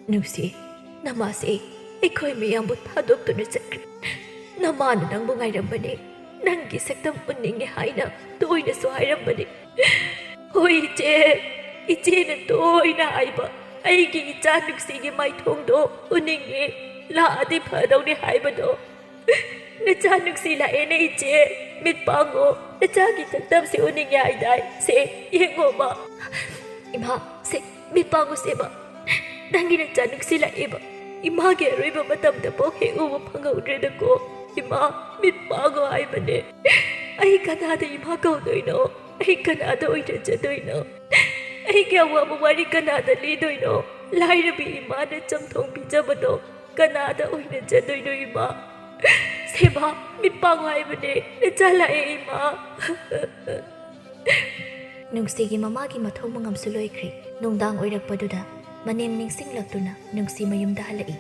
"ꯅꯨꯡꯁꯤ, ꯅꯃꯥꯁꯦ ꯑꯩꯈꯣꯏ ꯃꯌꯥꯝꯕꯨ ꯊꯥꯗꯣꯛꯇꯨꯅ ꯆꯠꯈ꯭ꯔꯦ꯫ ꯅꯃꯥꯅ ꯅꯪꯕꯨ ꯉꯥꯏꯔꯝꯕꯅꯦ, ꯅꯪꯒꯤ ꯁꯛꯇꯝ ꯎꯠꯅꯤꯡꯉꯦ ꯍꯥꯏꯅ ꯇꯣꯏꯅꯁꯨ ꯍꯥꯏꯔꯝꯕꯅꯦ꯫" "ꯍꯣꯏ ꯏꯆꯦ, ꯏꯆꯦꯅ ꯇꯣꯏꯅ ꯍꯥꯏꯕ, ꯑꯩꯒꯤ ꯏꯆꯥ ꯅꯨꯡꯁꯤꯒꯤ ꯃꯥꯏꯊꯣꯡꯗꯣ ꯎꯅꯤꯡꯉꯦ, ꯂꯥꯛꯑꯗꯤ ꯐꯗꯧꯅꯦ ꯍꯥꯏꯕꯗꯣ꯫ ꯅꯆꯥ ꯅꯨꯡꯁꯤ ꯂꯥꯛꯑꯦꯅꯦ ꯏꯆꯦ, ꯃꯤꯠ ꯄꯥꯡꯉꯣ, ꯅꯆꯥꯒꯤ ꯁꯛꯇꯝꯁꯦ ꯎꯅꯤꯡꯉꯦ ꯍꯥꯏꯗꯥꯏ꯫ ꯁꯦ, ꯌꯦꯡꯉꯣꯕ꯫ ꯏꯃꯥ, ꯁꯦ, ꯃꯤꯠ ꯄꯥꯡꯉꯨꯁꯦꯕ꯫ ꯅꯪꯒꯤ ꯅꯆꯥ ꯅꯨꯡꯁꯤ ꯂꯥꯛꯑꯦꯕ꯫ ꯏꯃꯥꯒꯤ ꯑꯔꯣꯏꯕ ꯃꯇꯝꯗꯐꯥꯎ ꯍꯦꯛ ꯎꯕ ꯐꯪꯍꯧꯗ꯭ꯔꯦꯗꯀꯣ꯫ ꯏꯃꯥ, ꯃꯤꯠ ꯄꯥꯡꯉꯣ ꯍꯥꯏꯕꯅꯦ꯫ ꯑꯩ ꯀꯅꯥꯗ ꯏꯃꯥ ꯀꯧꯗꯣꯏꯅꯣ? ꯑꯩ ꯀꯅꯥꯗ ꯑꯣꯏꯖꯗꯣꯏꯅꯣ? ꯑꯩꯒꯤ ꯑꯋꯥꯕ ꯋꯥꯔꯤ ꯀꯅꯥꯗ ꯂꯤꯗꯣꯏꯅꯣ? ꯂꯥꯏꯔꯕꯤ ꯏꯃꯥꯅ ꯆꯝꯊꯣꯡ ꯄꯤꯖꯕꯗꯣ ꯀꯅꯥꯗ ꯑꯣꯏꯅꯖꯗꯣꯏꯅꯣ ꯏꯃꯥ? ꯁꯦꯕꯥ, ꯃꯤꯠ ꯄꯥꯡꯉꯣ ꯍꯥꯏꯕꯅꯦ, ꯅꯆꯥ ꯂꯥꯛꯑꯦ ꯏꯃꯥ꯫" ꯅꯨꯡꯁꯤꯒꯤ ꯃꯃꯥꯒꯤ ꯃꯊꯧ ꯃꯉꯝꯁꯨ ꯂꯣꯏꯈ꯭ꯔꯦ꯫ ꯅꯨꯡꯗꯥꯡ ꯑꯣꯏꯔꯛꯄꯗꯨꯗ ꯃꯅꯦꯝ ꯅꯤꯡꯁꯤꯡꯂꯛꯇꯨꯅ ꯅꯨꯡꯁꯤ ꯃꯌꯨꯝꯗ ꯍꯜꯂꯛꯏ꯫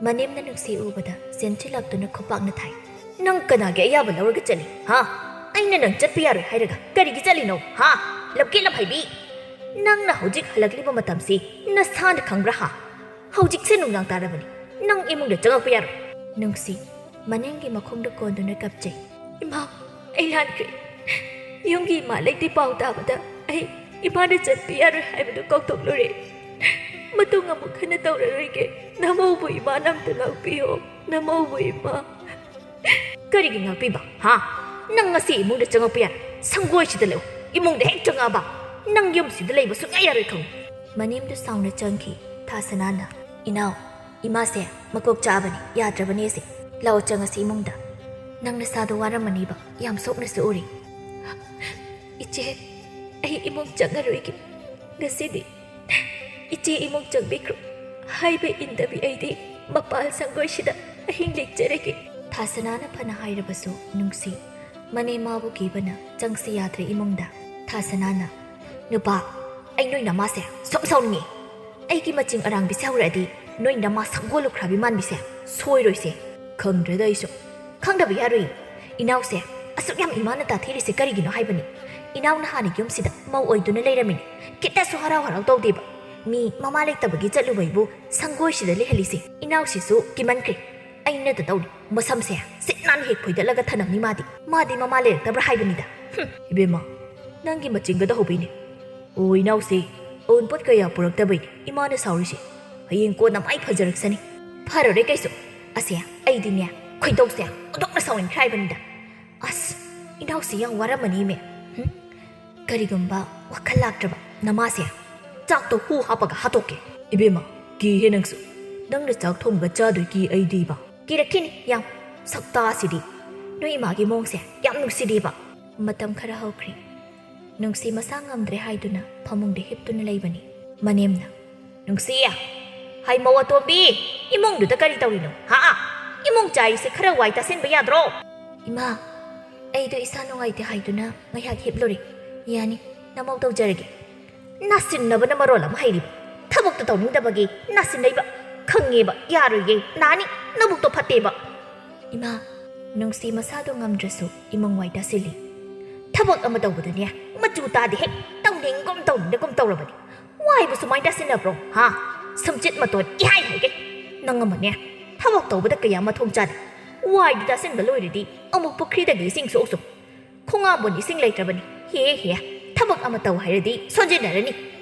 ꯃꯅꯦꯝꯅ ꯅꯨꯡꯁꯤ ꯎꯕꯗ ꯆꯦꯟꯁꯤꯜꯂꯛꯇꯨꯅ ꯈꯨꯄꯥꯛꯅ ꯊꯥꯏ꯫ "ꯅꯪ ꯀꯅꯥꯒꯤ ꯑꯌꯥꯕ ꯂꯧꯔꯒ ꯆꯠꯂꯤ, ꯍꯥ? ꯑꯩꯅ ꯅꯪ ꯆꯠꯄ ꯌꯥꯔꯣꯏ ꯍꯥꯏꯔꯒ ꯀꯔꯤꯒꯤ ꯆꯠꯂꯤꯅꯣ, ꯍꯥ? ꯂꯝꯀꯦꯠ ꯂꯝꯍꯩꯕꯤ! ꯅꯪꯅ ꯍꯧꯖꯤꯛ ꯍꯜꯂꯛꯂꯤꯕ ꯃꯇꯝꯁꯤ ꯅꯁꯥꯅ ꯈꯪꯕ꯭ꯔꯥ, ꯍꯥ? ꯍꯧꯖꯤꯛꯁꯦ ꯅꯨꯡꯗꯥꯡ ꯇꯥꯔꯕꯅꯤ, ꯅꯪ ꯏꯃꯨꯡꯗ ꯆꯪꯉꯛꯄ ꯌꯥꯔꯣꯏ!" ꯅꯨꯡꯁꯤ ꯃꯅꯦꯝꯒꯤ ꯃꯈꯣꯡꯗ ꯀꯣꯟꯗꯨꯅ ꯀꯞꯆꯩ꯫ "ꯏꯃꯥ, ꯑꯩ ꯂꯥꯟꯈ꯭ꯔꯦ꯫ ꯌꯨꯝꯒꯤ ꯏꯃꯥ ꯂꯩꯇꯦ ꯄꯥꯎ ꯇꯥꯕꯗ ꯑꯩ ꯏꯃꯥꯅ ꯆꯠꯄ ꯌꯥꯔꯣꯏ ꯍꯥꯏꯕꯗꯨ ꯀꯥꯎꯊꯣꯛꯂꯨꯔꯦ꯫ ꯃꯇꯨꯡ ꯑꯃꯨꯛ ꯍꯟꯅ ꯇꯧꯔꯔꯣꯏꯒꯦ꯫ ꯅꯃꯧꯕꯨ ꯏꯃꯥꯅ ꯑꯝꯇ ꯉꯥꯛꯄꯤꯌꯣ, ꯅꯃꯧꯕꯨ ꯏꯃꯥ!" "ꯀꯔꯤꯒꯤ ꯉꯥꯛꯄꯤꯕ, ꯍꯥ? ꯅꯪ ꯉꯁꯤ ꯏꯃꯨꯡꯗ ꯆꯪꯉꯛꯄ ꯌꯥꯔꯣꯏ꯫ ꯁꯪꯒꯣꯏꯁꯤꯗ ꯂꯩꯌꯨ꯫ ꯏꯃꯨꯡꯗ ꯍꯦꯛ ꯆꯪꯉꯛꯑꯕ ꯅꯪ ꯌꯨꯝꯁꯤꯗ ꯂꯩꯕ ꯁꯨꯡꯌꯥ ꯌꯥꯔꯣꯏ ꯈꯪꯉꯨ!" ꯃꯅꯦꯝꯗꯨ ꯁꯥꯎꯅ ꯆꯪꯈꯤ꯫ ꯊꯥꯁꯅꯥꯅ, "ꯏꯅꯥꯎ, ꯏꯃꯥꯁꯦ ꯃꯀꯣꯛ ꯆꯥꯛꯑꯕꯅꯤ, ꯌꯥꯗ꯭ꯔꯕꯅꯦ ꯑꯁꯦ꯫ ꯂꯥꯛꯑꯣ, ꯆꯪꯉꯁꯤ ꯏꯃꯨꯡꯗ꯫ ꯅꯪ ꯅꯁꯥꯗꯣ ꯋꯥꯔꯝꯃꯅꯤꯕ, ꯌꯥꯝ ꯁꯣꯛꯅꯁꯨ ꯎꯔꯤ꯫" "ꯏꯆꯦ, ꯑꯩ ꯏꯃꯨꯡ ꯆꯪꯉꯔꯣꯏꯒꯦ꯫ ꯉꯁꯤꯗꯤ ꯏꯆꯦ ꯏꯃꯨꯡ ꯆꯪꯕꯤꯈ꯭ꯔꯣ꯫ ꯍꯥꯏꯕ ꯏꯟꯗꯕꯤ ꯑꯩꯗꯤ ꯃꯄꯥꯜ ꯁꯪꯒꯣꯏꯁꯤꯗ ꯑꯍꯤꯡ ꯂꯦꯛꯆꯔꯒꯦ꯫" ꯊꯥꯁꯅꯥꯅ ꯐꯅ ꯍꯥꯏꯔꯕꯁꯨ ꯅꯨꯡꯁꯤ ꯃꯅꯦꯝ ꯃꯥꯕꯨ ꯀꯤꯕꯅ ꯆꯪꯁꯤ ꯌꯥꯗ꯭ꯔꯦ ꯏꯃꯨꯡꯗ꯫ ꯊꯥꯁꯅꯥꯅ, "ꯅꯨꯄꯥ, ꯑꯩ ꯅꯣꯏ ꯅꯃꯥꯁꯦ ꯁꯨꯝ ꯁꯥꯎꯅꯤꯡꯉꯤ꯫ ꯑꯩꯒꯤ ꯃꯆꯤꯡ ꯑꯔꯥꯡꯕꯤꯁꯦ ꯍꯧꯔꯛꯑꯗꯤ ꯅꯣꯏ ꯅꯃꯥ ꯁꯒꯣꯜ ꯂꯨꯈ꯭ꯔꯥꯕꯤ ꯃꯥꯟꯕꯤꯁꯦ ꯁꯣꯏꯔꯣꯏꯁꯦ꯫ ꯈꯪꯗ꯭ꯔꯦꯗ ꯑꯩꯁꯨ꯫ ꯈꯪꯗꯕ ꯌꯥꯔꯣꯏ꯫ ꯏꯅꯥꯎꯁꯦ ꯑꯁꯨꯛ ꯌꯥꯝ ꯏꯃꯥꯅ ꯇꯥꯊꯤꯔꯤꯁꯦ ꯀꯔꯤꯒꯤꯅꯣ ꯍꯥꯏꯕꯅꯤ? ꯏꯅꯥꯎꯅ ꯍꯥꯟꯅ ꯌꯨꯝꯁꯤꯗ ꯃꯧ ꯑꯣꯏꯗꯨꯅ ꯂꯩꯔꯝꯃꯤꯅꯤ꯫ ꯈꯤꯇꯁꯨ ꯍꯔꯥꯎ ꯍꯔꯥꯎ ꯇꯧꯗꯦꯕ꯫ ꯃꯤ ꯃꯃꯥ ꯂꯩꯇꯕꯒꯤ ꯆꯠꯂꯨꯕꯩꯕꯨ ꯁꯪꯒꯣꯏꯁꯤꯗ ꯂꯩꯍꯜꯂꯤꯁꯦ꯫ ꯏꯅꯥꯎꯁꯤꯁꯨ ꯀꯤꯃꯟꯈ꯭ꯔꯦ꯫ ꯑꯩꯅꯗ ꯇꯧꯔꯤ꯫ ꯃꯁꯝꯁꯦ ꯁꯤꯠ ꯅꯥꯟꯅ ꯍꯦꯛ ꯐꯣꯏꯗꯠꯂꯒ ꯊꯅꯝꯅꯤ ꯃꯥꯗꯤ꯫ ꯃꯥꯗꯤ ꯃꯃꯥ ꯂꯩꯔꯛꯇꯕ꯭ꯔꯥ ꯍꯥꯏꯕꯅꯤꯗ꯫ ꯍꯨꯝ, ꯏꯕꯦꯝꯃ, ꯅꯪꯒꯤ ꯃꯆꯤꯡꯒꯗ ꯍꯧꯕꯩꯅꯦ꯫ ꯑꯣ, ꯏꯅꯥꯎꯁꯦ ꯑꯎꯟꯄꯣꯠ ꯀꯌꯥ ꯄꯨꯔꯛꯇꯕꯩꯅꯦ ꯏꯃꯥꯅ ꯁꯥꯎꯔꯤꯁꯦ꯫ ꯍꯌꯦꯡ ꯀꯣꯟꯅ ꯃꯥꯏ ꯐꯖꯔꯛꯁꯅꯤ꯫ ꯐꯔꯔꯦ ꯀꯩꯁꯨ꯫ ꯑꯁꯦ, ꯑꯩꯗꯤꯅꯦ, ꯈꯣꯏꯗꯧꯁꯦ ꯑꯣꯟꯊꯣꯛꯅ ꯁꯥꯎꯅꯤꯡꯈ꯭ꯔꯦ ꯍꯥꯏꯕꯅꯤꯗ꯫ ꯑꯁ, ꯏꯅꯥꯎꯁꯦ ꯌꯥꯝ ꯋꯥꯔꯝꯃꯅꯤꯃꯦ꯫ ꯍꯨꯝ? ꯀꯔꯤꯒꯨꯝꯕ ꯋꯥꯈꯜ ꯂꯥꯛꯇ꯭ꯔꯕ ꯅꯃꯥꯁꯦ ꯆꯥꯛꯇꯣ ꯍꯨ ꯍꯥꯞꯄꯒ ꯍꯥꯠꯇꯣꯛꯀꯦ꯫ ꯏꯕꯦꯝꯃ, ꯀꯤꯍꯦ ꯅꯪꯁꯨ꯫ ꯅꯪꯅ ꯆꯥꯛ ꯊꯣꯡꯕꯒ ꯆꯥꯗꯣꯏ ꯀꯤ ꯑꯩꯗꯤꯕ꯫ ꯀꯤꯔꯛꯈꯤꯅꯤ ꯌꯥꯝ꯫ ꯁꯛꯇꯥꯁꯤꯗꯤ꯫ ꯅꯣꯏ ꯏꯃꯥꯒꯤ ꯃꯑꯣꯡꯁꯦ ꯌꯥꯝ ꯅꯨꯡꯁꯤꯗꯦꯕ꯫ ꯃꯇꯝ ꯈꯔ ꯍꯧꯈ꯭ꯔꯦ꯫ ꯅꯨꯡꯁꯤ ꯃꯁꯥ ꯉꯝꯗ꯭ꯔꯦ ꯍꯥꯏꯗꯨꯅ ꯐꯃꯨꯡꯗ ꯍꯤꯞꯇꯨꯅ ꯂꯩꯕꯅꯤ꯫ ꯃꯅꯦꯝꯅ, "ꯅꯨꯡꯁꯤ, ꯍꯩ ꯃꯧ ꯑꯇꯣꯝꯕꯤ, ꯏꯃꯨꯡꯗꯨꯗ ꯀꯔꯤ ꯇꯧꯔꯤꯅꯣ? ꯍꯥ? ꯏꯃꯨꯡ ꯆꯥꯏꯔꯤꯁꯦ ꯈꯔ ꯋꯥꯏ ꯇꯥꯁꯤꯟꯕ ꯌꯥꯗ꯭ꯔꯣ?" "ꯏꯃꯥ, ꯑꯩꯗꯣ ꯏꯁꯥ ꯅꯨꯡꯉꯥꯏꯇꯦ ꯍꯥꯏꯗꯨꯅ ꯉꯥꯏꯍꯥꯛ ꯍꯤꯞꯂꯨꯔꯦ꯫ ꯌꯥꯅꯤ, ꯅꯃꯧ ꯇꯧꯖꯔꯒꯦ꯫ ꯅꯥꯁꯤꯟꯅꯕꯅ ꯃꯔꯣꯜ ꯑꯃ ꯍꯩꯔꯤꯕ꯫ ꯊꯕꯛꯇꯣ ꯇꯧꯅꯤꯡꯗꯕꯒꯤ ꯅꯥꯁꯤꯟꯅꯩꯕ꯫ ꯈꯪꯉꯦꯕ, ꯌꯥꯔꯣꯏꯌꯦ꯫ ꯅꯥꯅꯤ, ꯅꯕꯨꯛꯇꯣ ꯐꯠꯇꯦꯕ꯫ ꯏꯃꯥ, ꯅꯨꯡꯁꯤ ꯃꯁꯥꯗꯣ ꯉꯝꯗ꯭ꯔꯁꯨ ꯏꯃꯨꯡ ꯋꯥꯏ ꯇꯥꯁꯤꯜꯂꯤ꯫ ꯊꯕꯛ ꯑꯃ ꯇꯧꯕꯗꯅꯦ, ꯃꯆꯨ ꯇꯥꯗꯦ ꯍꯦꯛ꯫ ꯇꯧꯅꯤꯡꯒꯨꯝ ꯇꯧꯅꯤꯡꯗꯒꯨꯝ ꯇꯧꯔꯕꯅꯤ꯫ ꯋꯥꯏꯕ ꯁꯨꯃꯥꯏꯅ ꯇꯥꯁꯤꯟꯅꯕ꯭ꯔꯣ? ꯍꯥ? ꯁꯨꯝꯆꯤꯠ ꯃꯇꯣꯟ ꯏꯍꯥꯏ ꯍꯥꯏꯒꯩ꯫ ꯅꯪ ꯑꯃꯅꯦ, ꯊꯕꯛ ꯇꯧꯕꯗ ꯀꯌꯥ ꯃꯊꯣꯡ ꯆꯥꯗꯦ꯫ ꯋꯥꯏꯗꯨ ꯇꯥꯁꯤꯟꯕ ꯂꯣꯏꯔꯗꯤ ꯑꯃꯨꯛ ꯄꯨꯈ꯭ꯔꯤꯗꯒꯤ ꯏꯁꯤꯡ ꯁꯣꯛꯎꯆꯣ꯫ ꯈꯣꯡꯉꯥꯝꯕꯣꯟ ꯏꯁꯤꯡ ꯂꯩꯇ꯭ꯔꯕꯅꯤ꯫ ꯍꯦ ꯍꯦ, ꯊꯕꯛ ꯑꯃ ꯇꯧ ꯍꯥꯏꯔꯗꯤ ꯁꯣꯟꯖꯤꯟꯅꯔꯅꯤ꯫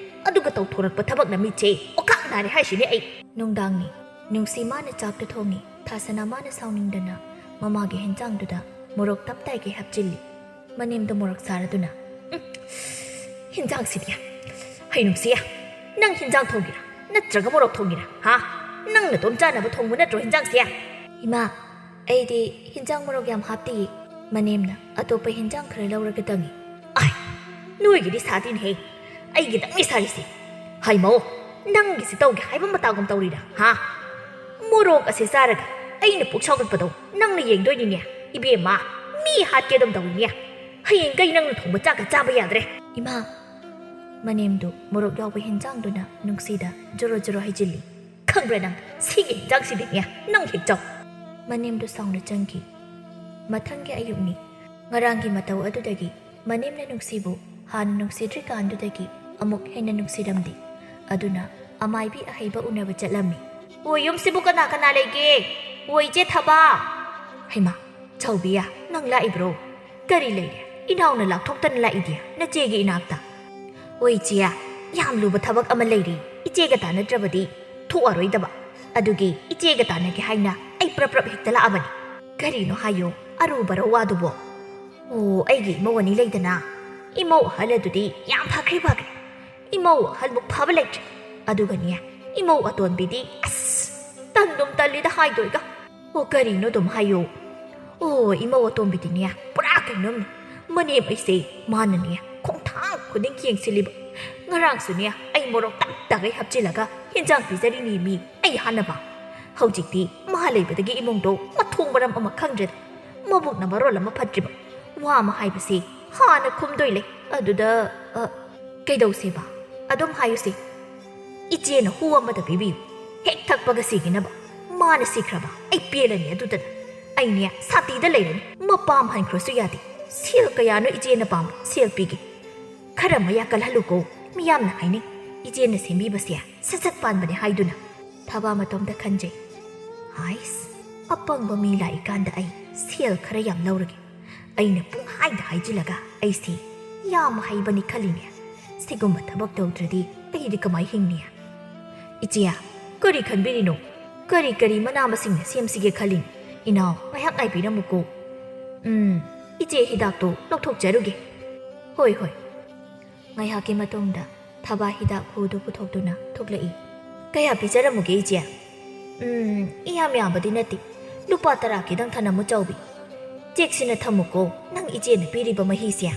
ꯑꯗꯨꯒ ꯇꯧꯊꯣꯔꯛꯄ ꯊꯕꯛꯅ ꯃꯤꯠꯁꯦ ꯑꯣꯀꯥꯛ ꯅꯥꯔꯦ ꯍꯥꯏꯁꯤꯅꯦ ꯑꯩ꯫ ꯅꯨꯡꯗꯥꯡꯅꯤ꯫ ꯅꯨꯡꯁꯤ ꯃꯥꯅ ꯆꯥꯛꯇ ꯊꯣꯡꯉꯤ꯫ ꯊꯥꯁꯅꯥ ꯃꯥꯅ ꯁꯥꯎꯅꯤꯡꯗꯅ ꯃꯃꯥꯒꯤ ꯍꯦꯟꯖꯥꯡꯗꯨꯗ ꯃꯣꯔꯣꯛ ꯇꯞ ꯇꯥꯏꯒꯩ ꯍꯥꯞꯆꯤꯜꯂꯤ꯫ ꯃꯅꯦꯝꯗꯣ ꯃꯣꯔꯣꯛ ꯁꯥꯔꯗꯨꯅ, "ꯎꯝ, ꯍꯤꯟꯖꯥꯡꯁꯤꯗꯤ꯫ ꯍꯩ ꯅꯨꯡꯁꯤꯌꯦ, ꯅꯪ ꯍꯤꯟꯖꯥꯡ ꯊꯣꯡꯒꯦꯔꯥ? ꯅꯠꯇ꯭ꯔꯒ ꯃꯣꯔꯣꯛ ꯊꯣꯡꯒꯦꯔꯥ? ꯍꯥ? ꯅꯪ ꯅꯇꯣꯝ ꯆꯥꯅꯕ ꯊꯣꯡꯕ ꯅꯠꯇ꯭ꯔꯣ ꯍꯤꯟꯖꯥꯡꯁꯦ?" "ꯏꯃꯥ, ꯑꯩꯗꯤ ꯍꯤꯟꯖꯥꯡ ꯃꯣꯔꯣꯛ ꯌꯥꯝ ꯍꯥꯞꯇꯤꯌꯦ꯫ ꯃꯅꯦꯝꯅ ꯑꯇꯣꯞꯄ ꯍꯤꯟꯖꯥꯡ ꯈꯔ ꯂꯧꯔꯒ ꯇꯪꯉꯤ꯫" "ꯑꯥꯏ, ꯅꯣꯏꯒꯤꯗꯤ ꯁꯥꯗꯤꯅꯦꯍꯦ, ꯑꯩꯒꯤꯗꯪꯅꯤ ꯁꯥꯔꯤꯁꯦ꯫ ꯍꯩꯃꯧ, ꯅꯪꯒꯤꯁꯤ ꯇꯧꯒꯦ ꯍꯥꯏꯕ ꯃꯇꯥꯒꯨꯝ ꯇꯧꯔꯤꯔꯥ, ꯍꯥ? ꯃꯣꯔꯣꯛ ꯑꯁꯦ ꯆꯥꯔꯒ ꯑꯩꯅ ꯄꯨꯛ ꯁꯥꯎꯒꯠꯄꯗꯣ ꯅꯪꯅ ꯌꯦꯡꯗꯣꯏꯅꯤꯅꯦ꯫ ꯏꯕꯦꯝꯃ, ꯃꯤ ꯍꯥꯠꯀꯦ ꯑꯗꯨꯝ ꯇꯧꯏꯅꯦ꯫ ꯍꯌꯦꯡ ꯀꯩ ꯅꯪꯅ ꯊꯣꯡꯕ ꯆꯥꯛꯀ ꯆꯥꯕ ꯌꯥꯗ꯭ꯔꯦ꯫" "ꯏꯃꯥ!" ꯃꯅꯦꯝꯗꯨ ꯃꯣꯔꯣꯛ ꯌꯥꯎꯕ ꯍꯤꯟꯖꯥꯡꯗꯨꯅ ꯅꯨꯡꯁꯤꯗ ꯖꯣꯔꯣ ꯖꯣꯔꯣ ꯍꯩꯖꯤꯜꯂꯤ꯫ "ꯈꯪꯕ꯭ꯔꯥ ꯅꯪ, ꯁꯤꯒꯤ ꯍꯤꯟꯖꯥꯡꯁꯤꯗꯤꯅꯦ, ꯅꯪ ꯍꯦꯛ ꯆꯥꯎ꯫" ꯃꯅꯦꯝꯗꯨ ꯁꯥꯎꯅ ꯆꯪꯈꯤ꯫ ꯃꯊꯪꯒꯤ ꯑꯌꯨꯛꯅꯤ꯫ ꯉꯔꯥꯡꯒꯤ ꯃꯇꯧ ꯑꯗꯨꯗꯒꯤ ꯃꯅꯦꯝꯅ ꯅꯨꯡꯁꯤꯕꯨ ꯍꯥꯟꯅ ꯅꯨꯡꯁꯤꯗ꯭ꯔꯤꯀꯥꯟꯗꯨꯗꯒꯤ ꯑꯃꯨꯛ ꯍꯦꯟꯅ ꯅꯨꯡꯁꯤꯔꯝꯗꯦ꯫ ꯑꯗꯨꯅ ꯑꯃꯥꯏꯕꯤ ꯑꯍꯩꯕ ꯎꯅꯕ ꯆꯠꯂꯝꯃꯤ꯫ "ꯑꯣ, ꯌꯨꯝꯁꯤꯕꯨ ꯀꯅꯥ ꯀꯅꯥ ꯂꯩꯒꯦ? ꯑꯣ, ꯏꯆꯦ ꯊꯕꯥ!" "ꯍꯩꯃꯥ, ꯆꯥꯎꯕꯤꯌꯥ, ꯅꯪ ꯂꯥꯛꯏꯕ꯭ꯔꯣ? ꯀꯔꯤ ꯂꯩꯔꯦ? ꯏꯅꯥꯎꯅ ꯂꯥꯛꯊꯣꯛꯇꯅ ꯂꯥꯛꯏꯗꯤ ꯅꯆꯦꯒꯤ ꯏꯅꯥꯛꯇ?" "ꯑꯣ ꯏꯆꯦ, ꯌꯥꯝ ꯂꯨꯕ ꯊꯕꯛ ꯑꯃ ꯂꯩꯔꯤ꯫ ꯏꯆꯦꯒ ꯇꯥꯟꯅꯗ꯭ꯔꯕꯗꯤ ꯊꯣꯛꯑꯔꯣꯏꯗꯕ꯫ ꯑꯗꯨꯒꯤ ꯏꯆꯦꯒ ꯇꯥꯟꯅꯒꯦ ꯍꯥꯏꯅ ꯑꯩ ꯄ꯭ꯔꯞ ꯄ꯭ꯔꯞ ꯍꯦꯛꯇ ꯂꯥꯛꯑꯕꯅꯤ꯫" "ꯀꯔꯤꯅꯣ ꯍꯥꯏꯌꯣ, ꯑꯔꯨꯕꯔꯣ ꯋꯥꯗꯨꯕꯣ?" "ꯑꯣ, ꯑꯩꯒꯤ ꯏꯃꯧ ꯑꯅꯤ ꯂꯩꯗꯅ, ꯏꯃꯧ ꯑꯍꯜ ꯑꯗꯨꯗꯤ ꯌꯥꯝ ꯐꯈ꯭ꯔꯦ ꯐꯈ꯭ꯔꯦ꯫ ꯏꯃꯧ ꯑꯍꯜꯃꯨꯛ ꯐꯕ ꯂꯩꯇ꯭ꯔꯦ꯫ ꯑꯗꯨꯒꯅꯦ, ꯏꯃꯧ ꯑꯇꯣꯟꯕꯤꯗꯤ ꯑꯁ, ꯇꯟꯗꯨꯝ ꯇꯜꯂꯤꯗ ꯍꯥꯏꯗꯣꯏꯒ꯫ ꯑꯣ, ꯀꯔꯤꯅꯣ ꯑꯗꯨꯝ ꯍꯥꯏꯌꯣ꯫ ꯑꯣ, ꯏꯃꯧ ꯑꯇꯣꯝꯕꯤꯗꯤꯅꯦ, ꯄꯨꯔꯥ ꯀꯩꯅꯣꯝꯅꯤ꯫ ꯃꯅꯦꯝ ꯑꯩꯁꯦ ꯃꯥꯅꯅꯦ ꯈꯣꯡꯊꯥꯡ ꯈꯨꯗꯤꯡ ꯌꯦꯡꯁꯤꯜꯂꯤꯕ꯫ ꯉꯔꯥꯡꯁꯨꯅꯦ, ꯑꯩ ꯃꯣꯔꯣꯛ ꯇꯞ ꯇꯥꯒꯩ ꯍꯥꯞꯆꯤꯜꯂꯒ ꯍꯤꯟꯖꯥꯡ ꯄꯤꯖꯔꯤꯅꯦ ꯃꯤ ꯑꯩ ꯍꯥꯠꯅꯕ꯫ ꯍꯧꯖꯤꯛꯇꯤ ꯃꯥ ꯂꯩꯕꯗꯒꯤ ꯏꯃꯨꯡꯗꯣ ꯃꯊꯣꯡ ꯃꯔꯝ ꯑꯃ ꯈꯪꯗ꯭ꯔꯦꯗ꯫ ꯃꯕꯨꯛꯅ ꯃꯔꯣꯜ ꯑꯃ ꯐꯠꯇ꯭ꯔꯤꯕ꯫ ꯋꯥ ꯑꯃ ꯍꯥꯏꯕꯁꯤ ꯍꯥꯟꯅ ꯈꯨꯝꯗꯣꯏ ꯂꯩ꯫ ꯑꯗꯨꯗ, ꯑ, ꯀꯩꯗꯧꯁꯦꯕ? ꯑꯗꯨꯝ ꯍꯥꯏꯌꯨꯁꯦ꯫ ꯏꯆꯦꯅ ꯍꯨ ꯑꯃꯗ ꯄꯤꯕꯤꯌꯨ꯫ ꯍꯦꯛ ꯊꯛꯄꯒ ꯁꯤꯈꯤꯅꯕ꯫ ꯃꯥꯅ ꯁꯤꯈ꯭ꯔꯕ ꯑꯩ ꯄꯦꯜꯂꯅꯤ ꯑꯗꯨꯗꯅ꯫ ꯑꯩꯅꯦ ꯁꯥꯇꯤꯗ ꯂꯩꯔꯅꯤ꯫ ꯃꯄꯥꯝ ꯍꯟꯈ꯭ꯔꯁꯨ ꯌꯥꯗꯦ꯫ ꯁꯦꯜ ꯀꯌꯥꯅꯣ ꯏꯆꯦꯅ ꯄꯥꯝꯕ? ꯁꯦꯜ ꯄꯤꯒꯦ꯫ ꯈꯔ ꯃꯌꯥ ꯀꯜꯍꯜꯂꯨꯀꯣ꯫ ꯃꯤꯌꯥꯝꯅ ꯍꯥꯏꯅꯩ, ꯏꯆꯦꯅ ꯁꯦꯝꯕꯤꯕꯁꯦ ꯁꯠ ꯁꯠ ꯄꯥꯟꯕꯅꯦ ꯍꯥꯏꯗꯨꯅ꯫ ꯊꯕꯥ ꯃꯇꯣꯝꯗ ꯈꯟꯖꯩ꯫ ꯍꯥꯏꯁ, ꯑꯄꯪꯕ ꯃꯤ ꯂꯥꯛꯏꯀꯥꯟꯗ ꯑꯩ ꯁꯦꯜ ꯈꯔ ꯌꯥꯝ ꯂꯧꯔꯒꯦ꯫ ꯑꯩꯅ ꯄꯨꯡꯍꯥꯏꯗ ꯍꯥꯏꯖꯤꯜꯂꯒ ꯑꯩꯁꯦ ꯌꯥꯝ ꯍꯩꯕꯅꯤ ꯈꯜꯂꯤꯅꯦ꯫ ꯁꯤꯒꯨꯝꯕ ꯊꯕꯛ ꯇꯧꯗ꯭ꯔꯗꯤ ꯑꯩꯗꯤ ꯀꯃꯥꯏ ꯍꯤꯡꯅꯤ? ꯏꯆꯦ, ꯀꯔꯤ ꯈꯟꯕꯤꯔꯤꯅꯣ? ꯀꯔꯤ ꯀꯔꯤ ꯃꯅꯥ ꯃꯁꯤꯡꯅ ꯁꯦꯝꯁꯤꯒꯦ ꯈꯜꯂꯤꯅꯤ? ꯏꯅꯥꯎ, ꯉꯥꯏꯍꯥꯛ ꯉꯥꯏꯕꯤꯔꯝꯃꯨꯀꯣ꯫ ꯎꯝ, ꯏꯆꯦ ꯍꯤꯗꯥꯛꯇꯣ ꯂꯧꯊꯣꯛꯆꯔꯨꯒꯦ꯫ ꯍꯣꯏ, ꯍꯣꯏ꯫ ꯉꯥꯏꯍꯥꯛꯀꯤ ꯃꯇꯨꯡꯗ ꯊꯕꯥ ꯍꯤꯗꯥꯛ ꯍꯨꯗꯨ ꯄꯨꯊꯣꯛꯇꯨꯅ ꯊꯣꯛꯂꯛꯏ꯫ ꯀꯌꯥ ꯄꯤꯖꯔꯝꯃꯨꯒꯦ, ꯏꯆꯦ? ꯎꯝ, ꯏꯌꯥꯝ ꯌꯥꯝꯕꯗꯤ ꯅꯠꯇꯦ꯫ ꯂꯨꯄꯥ ꯇꯔꯥ ꯈꯤꯇꯪ ꯊꯅꯝꯃꯨ, ꯆꯥꯎꯕꯤ꯫ ꯆꯦꯛꯁꯤꯟꯅ ꯊꯝꯃꯨꯀꯣ, ꯅꯪ ꯏꯆꯦꯅ ꯄꯤꯔꯤꯕ ꯃꯍꯤꯁꯦ꯫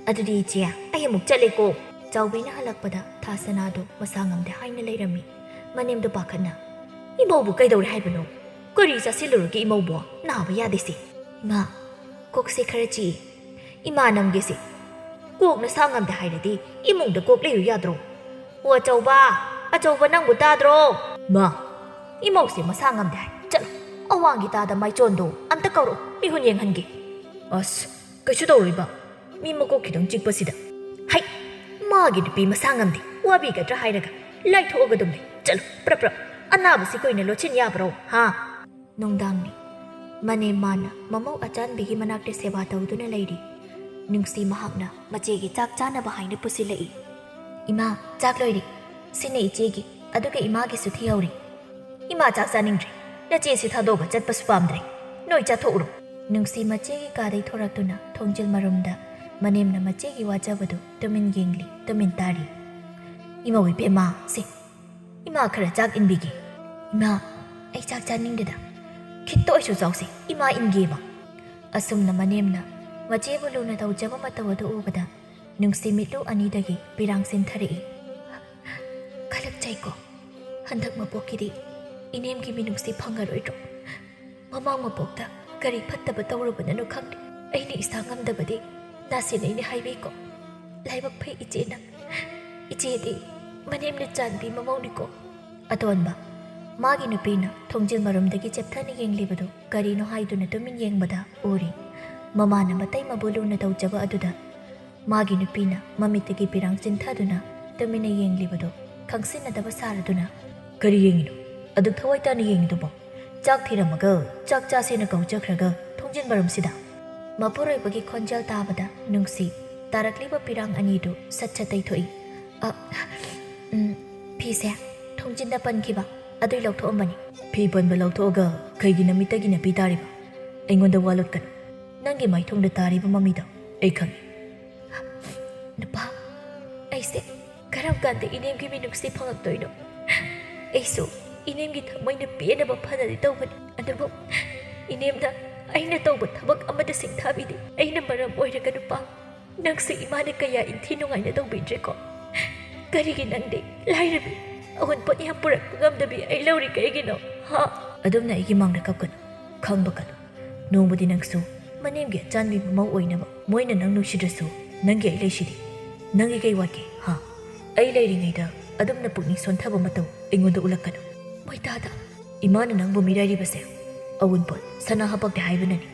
ꯑꯗꯨꯗꯤ ꯏꯆꯦ, ꯑꯩ ꯑꯃꯨꯛ ꯆꯠꯂꯦꯀꯣ꯫ ꯆꯥꯎꯕꯤꯅ ꯍꯜꯂꯛꯄꯗ ꯊꯥ ꯁꯅꯥꯗꯣ ꯃꯁꯥ ꯉꯝꯗꯦ ꯍꯥꯏꯅ ꯂꯩꯔꯝꯃꯤ꯫ ꯃꯅꯦꯝꯗꯣ ꯄꯥꯈꯠꯅ, "ꯏꯃꯧꯕꯨ ꯀꯩꯗꯧꯔꯦ ꯍꯥꯏꯕꯅꯣ? ꯀꯔꯤ ꯆꯥꯁꯤꯜꯂꯨꯔꯒꯦ ꯏꯃꯧꯕꯨ? ꯅꯥꯕ ꯌꯥꯗꯦꯁꯦ꯫ ꯏꯃꯥ, ꯀꯣꯛꯁꯦ ꯈꯔ ꯆꯤꯛꯏ꯫ ꯏꯃꯥ ꯅꯝꯒꯦꯁꯦ꯫ ꯀꯣꯛ ꯅꯁꯥ ꯉꯝꯗꯦ ꯍꯥꯏꯔꯗꯤ ꯏꯃꯨꯡꯗ ꯀꯣꯛ ꯂꯩꯌꯨ ꯌꯥꯗ꯭ꯔꯣ? ꯑꯣ ꯑꯆꯧꯕ, ꯑꯆꯧꯕ ꯅꯪꯕꯨ ꯇꯥꯗ꯭ꯔꯣ?" "ꯃꯥ, ꯏꯃꯧꯁꯦ ꯃꯁꯥ ꯉꯝꯗꯦ ꯍꯥꯏ꯫ ꯆꯠꯂꯣ, ꯑꯋꯥꯡꯒꯤ ꯇꯥꯗ ꯃꯥꯏꯆꯣꯟꯗꯣ ꯑꯝꯇ ꯀꯧꯔꯛꯑꯣ, ꯃꯤꯍꯨꯟ ꯌꯦꯡꯍꯟꯒꯦ꯫" "ꯑꯁ, ꯀꯩꯁꯨ ꯇꯧꯔꯣꯏꯕ, ꯃꯤ ꯃꯀꯣꯛ ꯈꯤꯇꯪ ꯆꯤꯛꯄꯁꯤꯗ꯫" "ꯍꯩ, ꯃꯥꯒꯤ ꯅꯨꯄꯤ ꯃꯁꯥ ꯉꯝꯗꯦ, ꯋꯥꯕꯤꯒꯗ꯭ꯔꯥ ꯍꯥꯏꯔꯒ ꯂꯥꯏꯊꯣꯛꯑꯒ ꯑꯗꯨꯝ ꯂꯩ꯫ ꯆꯠꯂꯣ, ꯄ꯭ꯔꯞ ꯄ꯭ꯔꯞ, ꯑꯅꯥꯕꯁꯤ ꯀꯨꯏꯅ ꯂꯣꯠꯁꯤꯟ ꯌꯥꯕ꯭ꯔꯣ, ꯍꯥ?" ꯅꯨꯡꯗꯥꯡꯅꯤ꯫ ꯃꯅꯦꯝ ꯃꯥꯅ ꯃꯃꯧ ꯑꯆꯥꯟꯕꯤꯒꯤ ꯃꯅꯥꯛꯇ ꯁꯦꯕꯥ ꯇꯧꯗꯨꯅ ꯂꯩꯔꯤ꯫ ꯅꯨꯡꯁꯤ ꯃꯍꯥꯛꯅ ꯃꯆꯦꯒꯤ ꯆꯥꯛ ꯆꯥꯅꯕ ꯍꯥꯏꯅ ꯄꯨꯁꯤꯜꯂꯛꯏ꯫ "ꯏꯃꯥ, ꯆꯥꯛ ꯂꯣꯏꯔꯦ꯫ ꯁꯤꯅ ꯏꯆꯦꯒꯤ, ꯑꯗꯨꯒ ꯏꯃꯥꯒꯤꯁꯨ ꯊꯤꯍꯧꯔꯦ꯫" "ꯏꯃꯥ ꯆꯥꯛ ꯆꯥꯅꯤꯡꯗ꯭ꯔꯦ꯫ ꯅꯆꯦꯁꯤ ꯊꯥꯗꯣꯛꯑꯒ ꯆꯠꯄꯁꯨ ꯄꯥꯝꯗ꯭ꯔꯦ꯫ ꯅꯣꯏ ꯆꯥꯊꯣꯛꯎꯔꯣ꯫" ꯅꯨꯡꯁꯤ ꯃꯆꯦꯒꯤ ꯀꯥꯗꯩ ꯊꯣꯔꯛꯇꯨꯅ ꯊꯣꯡꯖꯤꯜ ꯃꯔꯨꯝꯗ ꯃꯅꯦꯝꯅ ꯃꯆꯦꯒꯤ ꯋꯥꯖꯕꯗꯨ ꯇꯨꯃꯤꯟ ꯌꯦꯡꯂꯤ, ꯇꯨꯃꯤꯟ ꯇꯥꯔꯤ꯫ "ꯏꯃꯧ ꯏꯕꯦꯝꯃ, ꯁꯦ, ꯏꯃꯥ ꯈꯔ ꯆꯥꯛ ꯏꯟꯕꯤꯒꯦ꯫" "ꯏꯃꯥ, ꯑꯩ ꯆꯥꯛ ꯆꯥꯅꯤꯡꯗꯦꯗ꯫ ꯈꯤꯠꯇ ꯑꯣꯏꯁꯨ ꯆꯥꯎꯁꯦ, ꯏꯃꯥ ꯏꯟꯒꯦꯕ꯫" ꯑꯁꯨꯝꯅ ꯃꯅꯦꯝꯅ ꯃꯆꯦꯕꯨ ꯂꯨꯅ ꯇꯧꯖꯕ ꯃꯇꯧ ꯑꯗꯨ ꯎꯕꯗ ꯅꯨꯡꯁꯤ ꯃꯤꯠꯂꯨ ꯑꯅꯤꯗꯒꯤ ꯄꯤꯔꯥꯡ ꯆꯦꯟꯊꯔꯛꯏ꯫ "ꯈꯜꯂꯛꯆꯩꯀꯣ, ꯍꯟꯗꯛ ꯃꯄꯣꯛꯀꯤꯗꯤ ꯏꯅꯦꯝꯒꯤ ꯃꯤꯅꯨꯡꯁꯤ ꯐꯪꯉꯔꯣꯏꯗ꯭ꯔꯣ? ꯃꯃꯥꯡ ꯃꯄꯣꯛꯇ ꯀꯔꯤ ꯐꯠꯇꯕ ꯇꯧꯔꯨꯕꯅꯅꯣ ꯈꯪꯗꯦ, ꯑꯩꯅ ꯏꯁꯥ ꯉꯝꯗꯕꯗꯤ ꯇꯥꯁꯤꯟ, ꯑꯩꯅ ꯍꯥꯏꯕꯤꯀꯣ꯫ ꯂꯥꯏꯕꯛ ꯐꯩ ꯏꯆꯦ ꯅꯪ꯫ ꯏꯆꯦꯗꯤ ꯃꯅꯦꯝꯅ ꯆꯥꯟꯕꯤ ꯃꯃꯧꯅꯤꯀꯣ꯫ ꯑꯇꯣꯟꯕ, ꯃꯥꯒꯤ ꯅꯨꯄꯤꯅ ꯊꯣꯡꯖꯤꯜ ꯃꯔꯨꯝꯗꯒꯤ ꯆꯦꯞꯊꯅ ꯌꯦꯡꯂꯤꯕꯗꯨ ꯀꯔꯤꯅꯣ ꯍꯥꯏꯗꯨꯅ ꯇꯨꯃꯤꯟ ꯌꯦꯡꯕꯗ ꯎꯔꯤ꯫ ꯃꯃꯥꯅ ꯃꯇꯩ ꯃꯕꯨ ꯂꯨꯅ ꯇꯧꯖꯕ ꯑꯗꯨꯗ ꯃꯥꯒꯤ ꯅꯨꯄꯤꯅ ꯃꯃꯤꯠꯇꯒꯤ ꯄꯤꯔꯥꯡ ꯆꯤꯟꯊꯗꯨꯅ ꯇꯨꯃꯤꯟꯅ ꯌꯦꯡꯂꯤꯕꯗꯨ ꯈꯪꯁꯤꯟꯅꯗꯕ ꯁꯥꯔꯗꯨꯅ, "ꯀꯔꯤ ꯌꯦꯡꯉꯤꯅꯣ? ꯑꯗꯨꯛ ꯊꯋꯥꯏ ꯇꯥꯅ ꯌꯦꯡꯉꯤꯗꯨꯕꯣ? ꯆꯥꯛ ꯊꯤꯔꯝꯃꯒ ꯆꯥꯛ ꯆꯥꯁꯦꯅ ꯀꯧꯖꯈ꯭ꯔꯒ ꯊꯣꯡꯖꯤꯟ ꯃꯔꯨꯝꯁꯤꯗ?" ꯃꯄꯨꯔꯣꯏꯕꯒꯤ ꯈꯣꯟꯖꯦꯜ ꯇꯥꯕꯗ ꯅꯨꯡꯁꯤ ꯇꯥꯔꯛꯂꯤꯕ ꯄꯤꯔꯥꯡ ꯑꯅꯤꯗꯨ ꯁꯠ ꯁꯠ ꯇꯩꯊꯣꯛꯏ꯫ "ꯑ, ꯎꯝ, ꯐꯤꯁꯦ ꯊꯣꯡꯖꯤꯟꯗ ꯄꯟꯈꯤꯕ ꯑꯗꯨꯏ ꯂꯧꯊꯣꯛꯑꯝꯕꯅꯤ꯫" "ꯐꯤ ꯄꯟꯕ ꯂꯧꯊꯣꯛꯑꯒ ꯀꯩꯒꯤ ꯅꯃꯤꯠꯇꯒꯤ ꯅꯄꯤ ꯇꯥꯔꯤꯕ? ꯑꯩꯉꯣꯟꯗ ꯋꯥ ꯂꯣꯠꯀꯅꯨ꯫ ꯅꯪꯒꯤ ꯃꯥꯏꯊꯣꯡꯗ ꯇꯥꯔꯤꯕ ꯃꯃꯤꯗꯣ ꯑꯩ ꯈꯪꯏ꯫" "ꯅꯨꯄꯥ, ꯑꯩꯁꯦ ꯀꯔꯝ ꯀꯥꯟꯗ ꯏꯅꯦꯝꯒꯤ ꯃꯤꯅꯨꯡꯁꯤ ꯐꯪꯉꯛꯇꯣꯏꯅꯣ? ꯑꯩꯁꯨ ꯏꯅꯦꯝꯒꯤ ꯊꯃꯣꯏꯅ ꯄꯦꯟꯅꯕ ꯐꯅꯗꯤ ꯇꯧꯕꯅꯤ, ꯑꯗꯨꯕꯨ ꯏꯅꯦꯝꯅ ꯑꯩꯅ ꯇꯧꯕ ꯊꯕꯛ ꯑꯃꯗ ꯁꯤꯡꯊꯥꯕꯤꯗꯦ꯫ ꯑꯩꯅ ꯃꯔꯝ ꯑꯣꯏꯔꯒ ꯅꯨꯄꯥ, ꯅꯪꯁꯨ ꯏꯃꯥꯅ ꯀꯌꯥ ꯏꯟꯊꯤ ꯅꯨꯡꯉꯥꯏꯅ ꯇꯧꯕꯤꯗ꯭ꯔꯦꯀꯣ꯫ ꯀꯔꯤꯒꯤ ꯅꯪꯗꯤ ꯂꯥꯏꯔꯕꯤ, ꯑꯑꯣꯟꯄꯣꯠ ꯌꯥꯝ ꯄꯨꯔꯛꯄ ꯉꯝꯗꯕꯤ ꯑꯩ ꯂꯧꯔꯤ ꯀꯩꯒꯤꯅꯣ? ꯍꯥ?" ꯑꯗꯨꯝꯅ ꯑꯩꯒꯤ ꯃꯥꯡꯗ ꯀꯞꯀꯅꯨ, ꯈꯪꯕ ꯀꯜꯂꯨ꯫ ꯅꯣꯡꯃꯗꯤ ꯅꯪꯁꯨ ꯃꯅꯦꯝꯒꯤ ꯑꯆꯥꯟꯕꯤ ꯃꯃꯧ ꯑꯣꯏꯅꯕ꯫ ꯃꯣꯏꯅ ꯅꯪ ꯅꯨꯡꯁꯤꯗ꯭ꯔꯁꯨ ꯅꯪꯒꯤ ꯑꯩ ꯂꯩꯁꯤꯗꯤ꯫ ꯅꯪꯒꯤ ꯀꯩ ꯋꯥꯠꯀꯦ, ꯍꯥ? ꯑꯩ ꯂꯩꯔꯤꯉꯩꯗ ꯑꯗꯨꯝꯅ ꯄꯨꯛꯅꯤꯡ ꯁꯣꯟꯊꯕ ꯃꯇꯧ ꯑꯩꯉꯣꯟꯗ ꯎꯠꯂꯛꯀꯅꯨ꯫ ꯃꯣꯏꯇꯥꯗ, ꯏꯃꯥꯅ ꯅꯪꯕꯨ ꯃꯤꯔꯥꯏꯔꯤꯕꯁꯦ ꯑꯋꯨꯟꯄꯣꯠ, ꯁꯅꯥ ꯍꯥꯄꯛꯇꯦ ꯍꯥꯏꯕꯅꯅꯤ꯫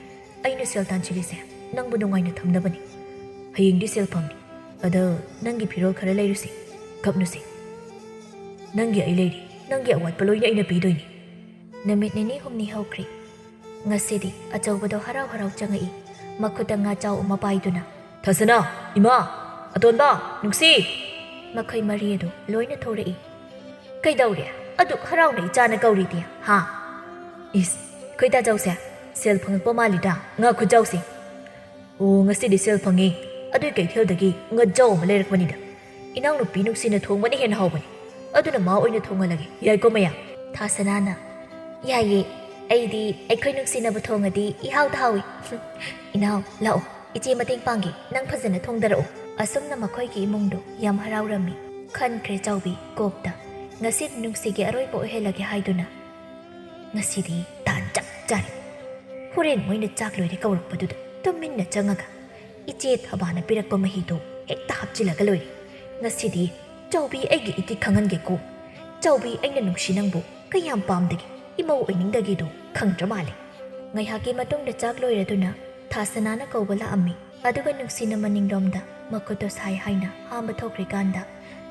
ꯑꯩꯅ ꯁꯦꯜ ꯇꯥꯟꯁꯤꯜꯂꯤꯁꯦ ꯅꯪꯕꯨ ꯅꯨꯡꯉꯥꯏꯅ ꯊꯝꯅꯕꯅꯤ꯫ ꯍꯌꯦꯡꯗꯤ ꯁꯦꯜ ꯐꯪꯅꯤ꯫ ꯑꯗ ꯅꯪꯒꯤ ꯐꯤꯔꯣꯜ ꯈꯔ ꯂꯩꯔꯨꯁꯤ, ꯀꯞꯅꯨꯁꯤ꯫ ꯅꯪꯒꯤ ꯑꯩ ꯂꯩꯔꯤ, ꯅꯪꯒꯤ ꯑꯋꯥꯠꯄ ꯂꯣꯏꯅ ꯑꯩꯅ ꯄꯤꯗꯣꯏꯅꯤ꯫ ꯅꯨꯃꯤꯠ ꯅꯤꯅꯤ ꯍꯨꯝꯅꯤ ꯍꯧꯈ꯭ꯔꯦ꯫ ꯉꯁꯤꯗꯤ ꯑꯆꯧꯕꯗꯣ ꯍꯔꯥꯎ ꯍꯔꯥꯎ ꯆꯪꯉꯛꯏ, ꯃꯈꯨꯠꯇ ꯉꯥ ꯆꯥꯎ ꯑꯃ ꯄꯥꯏꯗꯨꯅ꯫ "ꯊꯁꯅꯥ, ꯏꯃꯥ, ꯑꯇꯣꯟꯕ, ꯅꯨꯡꯁꯤ!" ꯃꯈꯣꯏ ꯃꯔꯤ ꯑꯗꯨ ꯂꯣꯏꯅ ꯊꯣꯔꯛꯏ꯫ "ꯀꯩꯗꯧꯔꯦ? ꯑꯗꯨꯛ ꯍꯔꯥꯎꯅ ꯏꯆꯥꯅ ꯀꯧꯔꯤꯗꯤ, ꯍꯥ?" "ꯏꯁ, ꯈꯣꯏꯗꯥꯖꯧꯁꯦ, ꯁꯦꯜ ꯐꯪꯉꯛꯄ ꯃꯥꯜꯂꯤꯗ, ꯉꯥ ꯈꯨꯠꯆꯥꯎꯁꯦ!" "ꯑꯣ, ꯉꯁꯤꯗꯤ ꯁꯦꯜ ꯐꯪꯉꯦ, ꯑꯗꯨꯏ ꯀꯩꯊꯦꯜꯗꯒꯤ ꯉꯥꯖꯥꯎ ꯑꯃ ꯂꯩꯔꯛꯄꯅꯤꯗ꯫ ꯏꯅꯥꯎꯅꯨꯄꯤ ꯅꯨꯡꯁꯤꯅ ꯊꯣꯡꯕꯅ ꯍꯦꯟꯅ ꯍꯥꯎꯕꯅꯤ, ꯑꯗꯨꯅ ꯃꯥ ꯑꯣꯏꯅ ꯊꯣꯡꯍꯜꯂꯒꯦ, ꯌꯥꯏꯀꯣ ꯃꯌꯥꯝ?" ꯊꯥꯁꯅꯥꯅ, "ꯌꯥꯏꯌꯦ, ꯑꯩꯗꯤ ꯑꯩꯈꯣꯏ ꯅꯨꯡꯁꯤꯅꯕ ꯊꯣꯡꯉꯗꯤ ꯏꯍꯥꯎꯗ ꯍꯥꯎꯏ꯫ ꯏꯅꯥꯎ, ꯂꯥꯛꯑꯣ, ꯏꯆꯦ ꯃꯇꯦꯡ ꯄꯥꯡꯒꯦ, ꯅꯪ ꯐꯖꯅ ꯊꯣꯡꯗꯔꯛꯑꯣ꯫" ꯑꯁꯨꯝꯅ ꯃꯈꯣꯏꯒꯤ ꯏꯃꯨꯡꯗꯨ ꯌꯥꯝ ꯍꯔꯥꯎꯔꯝꯃꯤ꯫ ꯈꯟꯈ꯭ꯔꯦ ꯆꯥꯎꯕꯤ ꯀꯣꯛꯇ, ꯉꯁꯤꯗꯤ ꯅꯨꯡꯁꯤꯒꯤ ꯑꯔꯣꯏꯕ ꯑꯣꯏꯍꯜꯂꯒꯦ ꯍꯥꯏꯗꯨꯅ꯫ ꯉꯁꯤꯗꯤ ꯇꯥꯟ ꯆꯞ ꯆꯥꯔꯦ꯫ ꯍꯣꯔꯦꯟ ꯃꯣꯏꯅ ꯆꯥꯛ ꯂꯣꯏꯔꯦ ꯀꯧꯔꯛꯄꯗꯨꯗ ꯇꯨꯃꯤꯟꯅ ꯆꯪꯉꯒ ꯏꯆꯦ ꯊꯕꯥꯅ ꯄꯤꯔꯛꯄ ꯃꯍꯤꯗꯣ ꯍꯦꯛꯇ ꯍꯥꯞꯆꯤꯜꯂꯒ ꯂꯣꯏꯔꯦ꯫ ꯉꯁꯤꯗꯤ ꯆꯥꯎꯕꯤ ꯑꯩꯒꯤ ꯏꯇꯤꯛ ꯈꯪꯍꯟꯒꯦꯀꯣ꯫ ꯆꯥꯎꯕꯤ, ꯑꯩꯅ ꯅꯨꯡꯁꯤ ꯅꯪꯕꯨ ꯀꯌꯥꯝ ꯄꯥꯝꯗꯒꯦ, ꯏꯃꯧ ꯑꯣꯏꯅꯤꯡꯗꯒꯦꯗꯣ ꯈꯪꯗ꯭ꯔ ꯃꯥꯜꯂꯦ꯫ ꯉꯥꯏꯍꯥꯛꯀꯤ ꯃꯇꯨꯡꯗ ꯆꯥꯛ ꯂꯣꯏꯔꯗꯨꯅ ꯊꯥꯁꯅꯥꯅ ꯀꯧꯕ ꯂꯥꯛꯑꯝꯃꯤ꯫ ꯑꯗꯨꯒ ꯅꯨꯡꯁꯤꯅ ꯃꯅꯤꯡꯂꯣꯝꯗ ꯃꯈꯨꯠꯇꯣ ꯁꯥꯏ ꯍꯥꯏꯅ ꯍꯥꯝꯕ ꯊꯣꯛꯈ꯭ꯔꯤꯀꯥꯟꯗ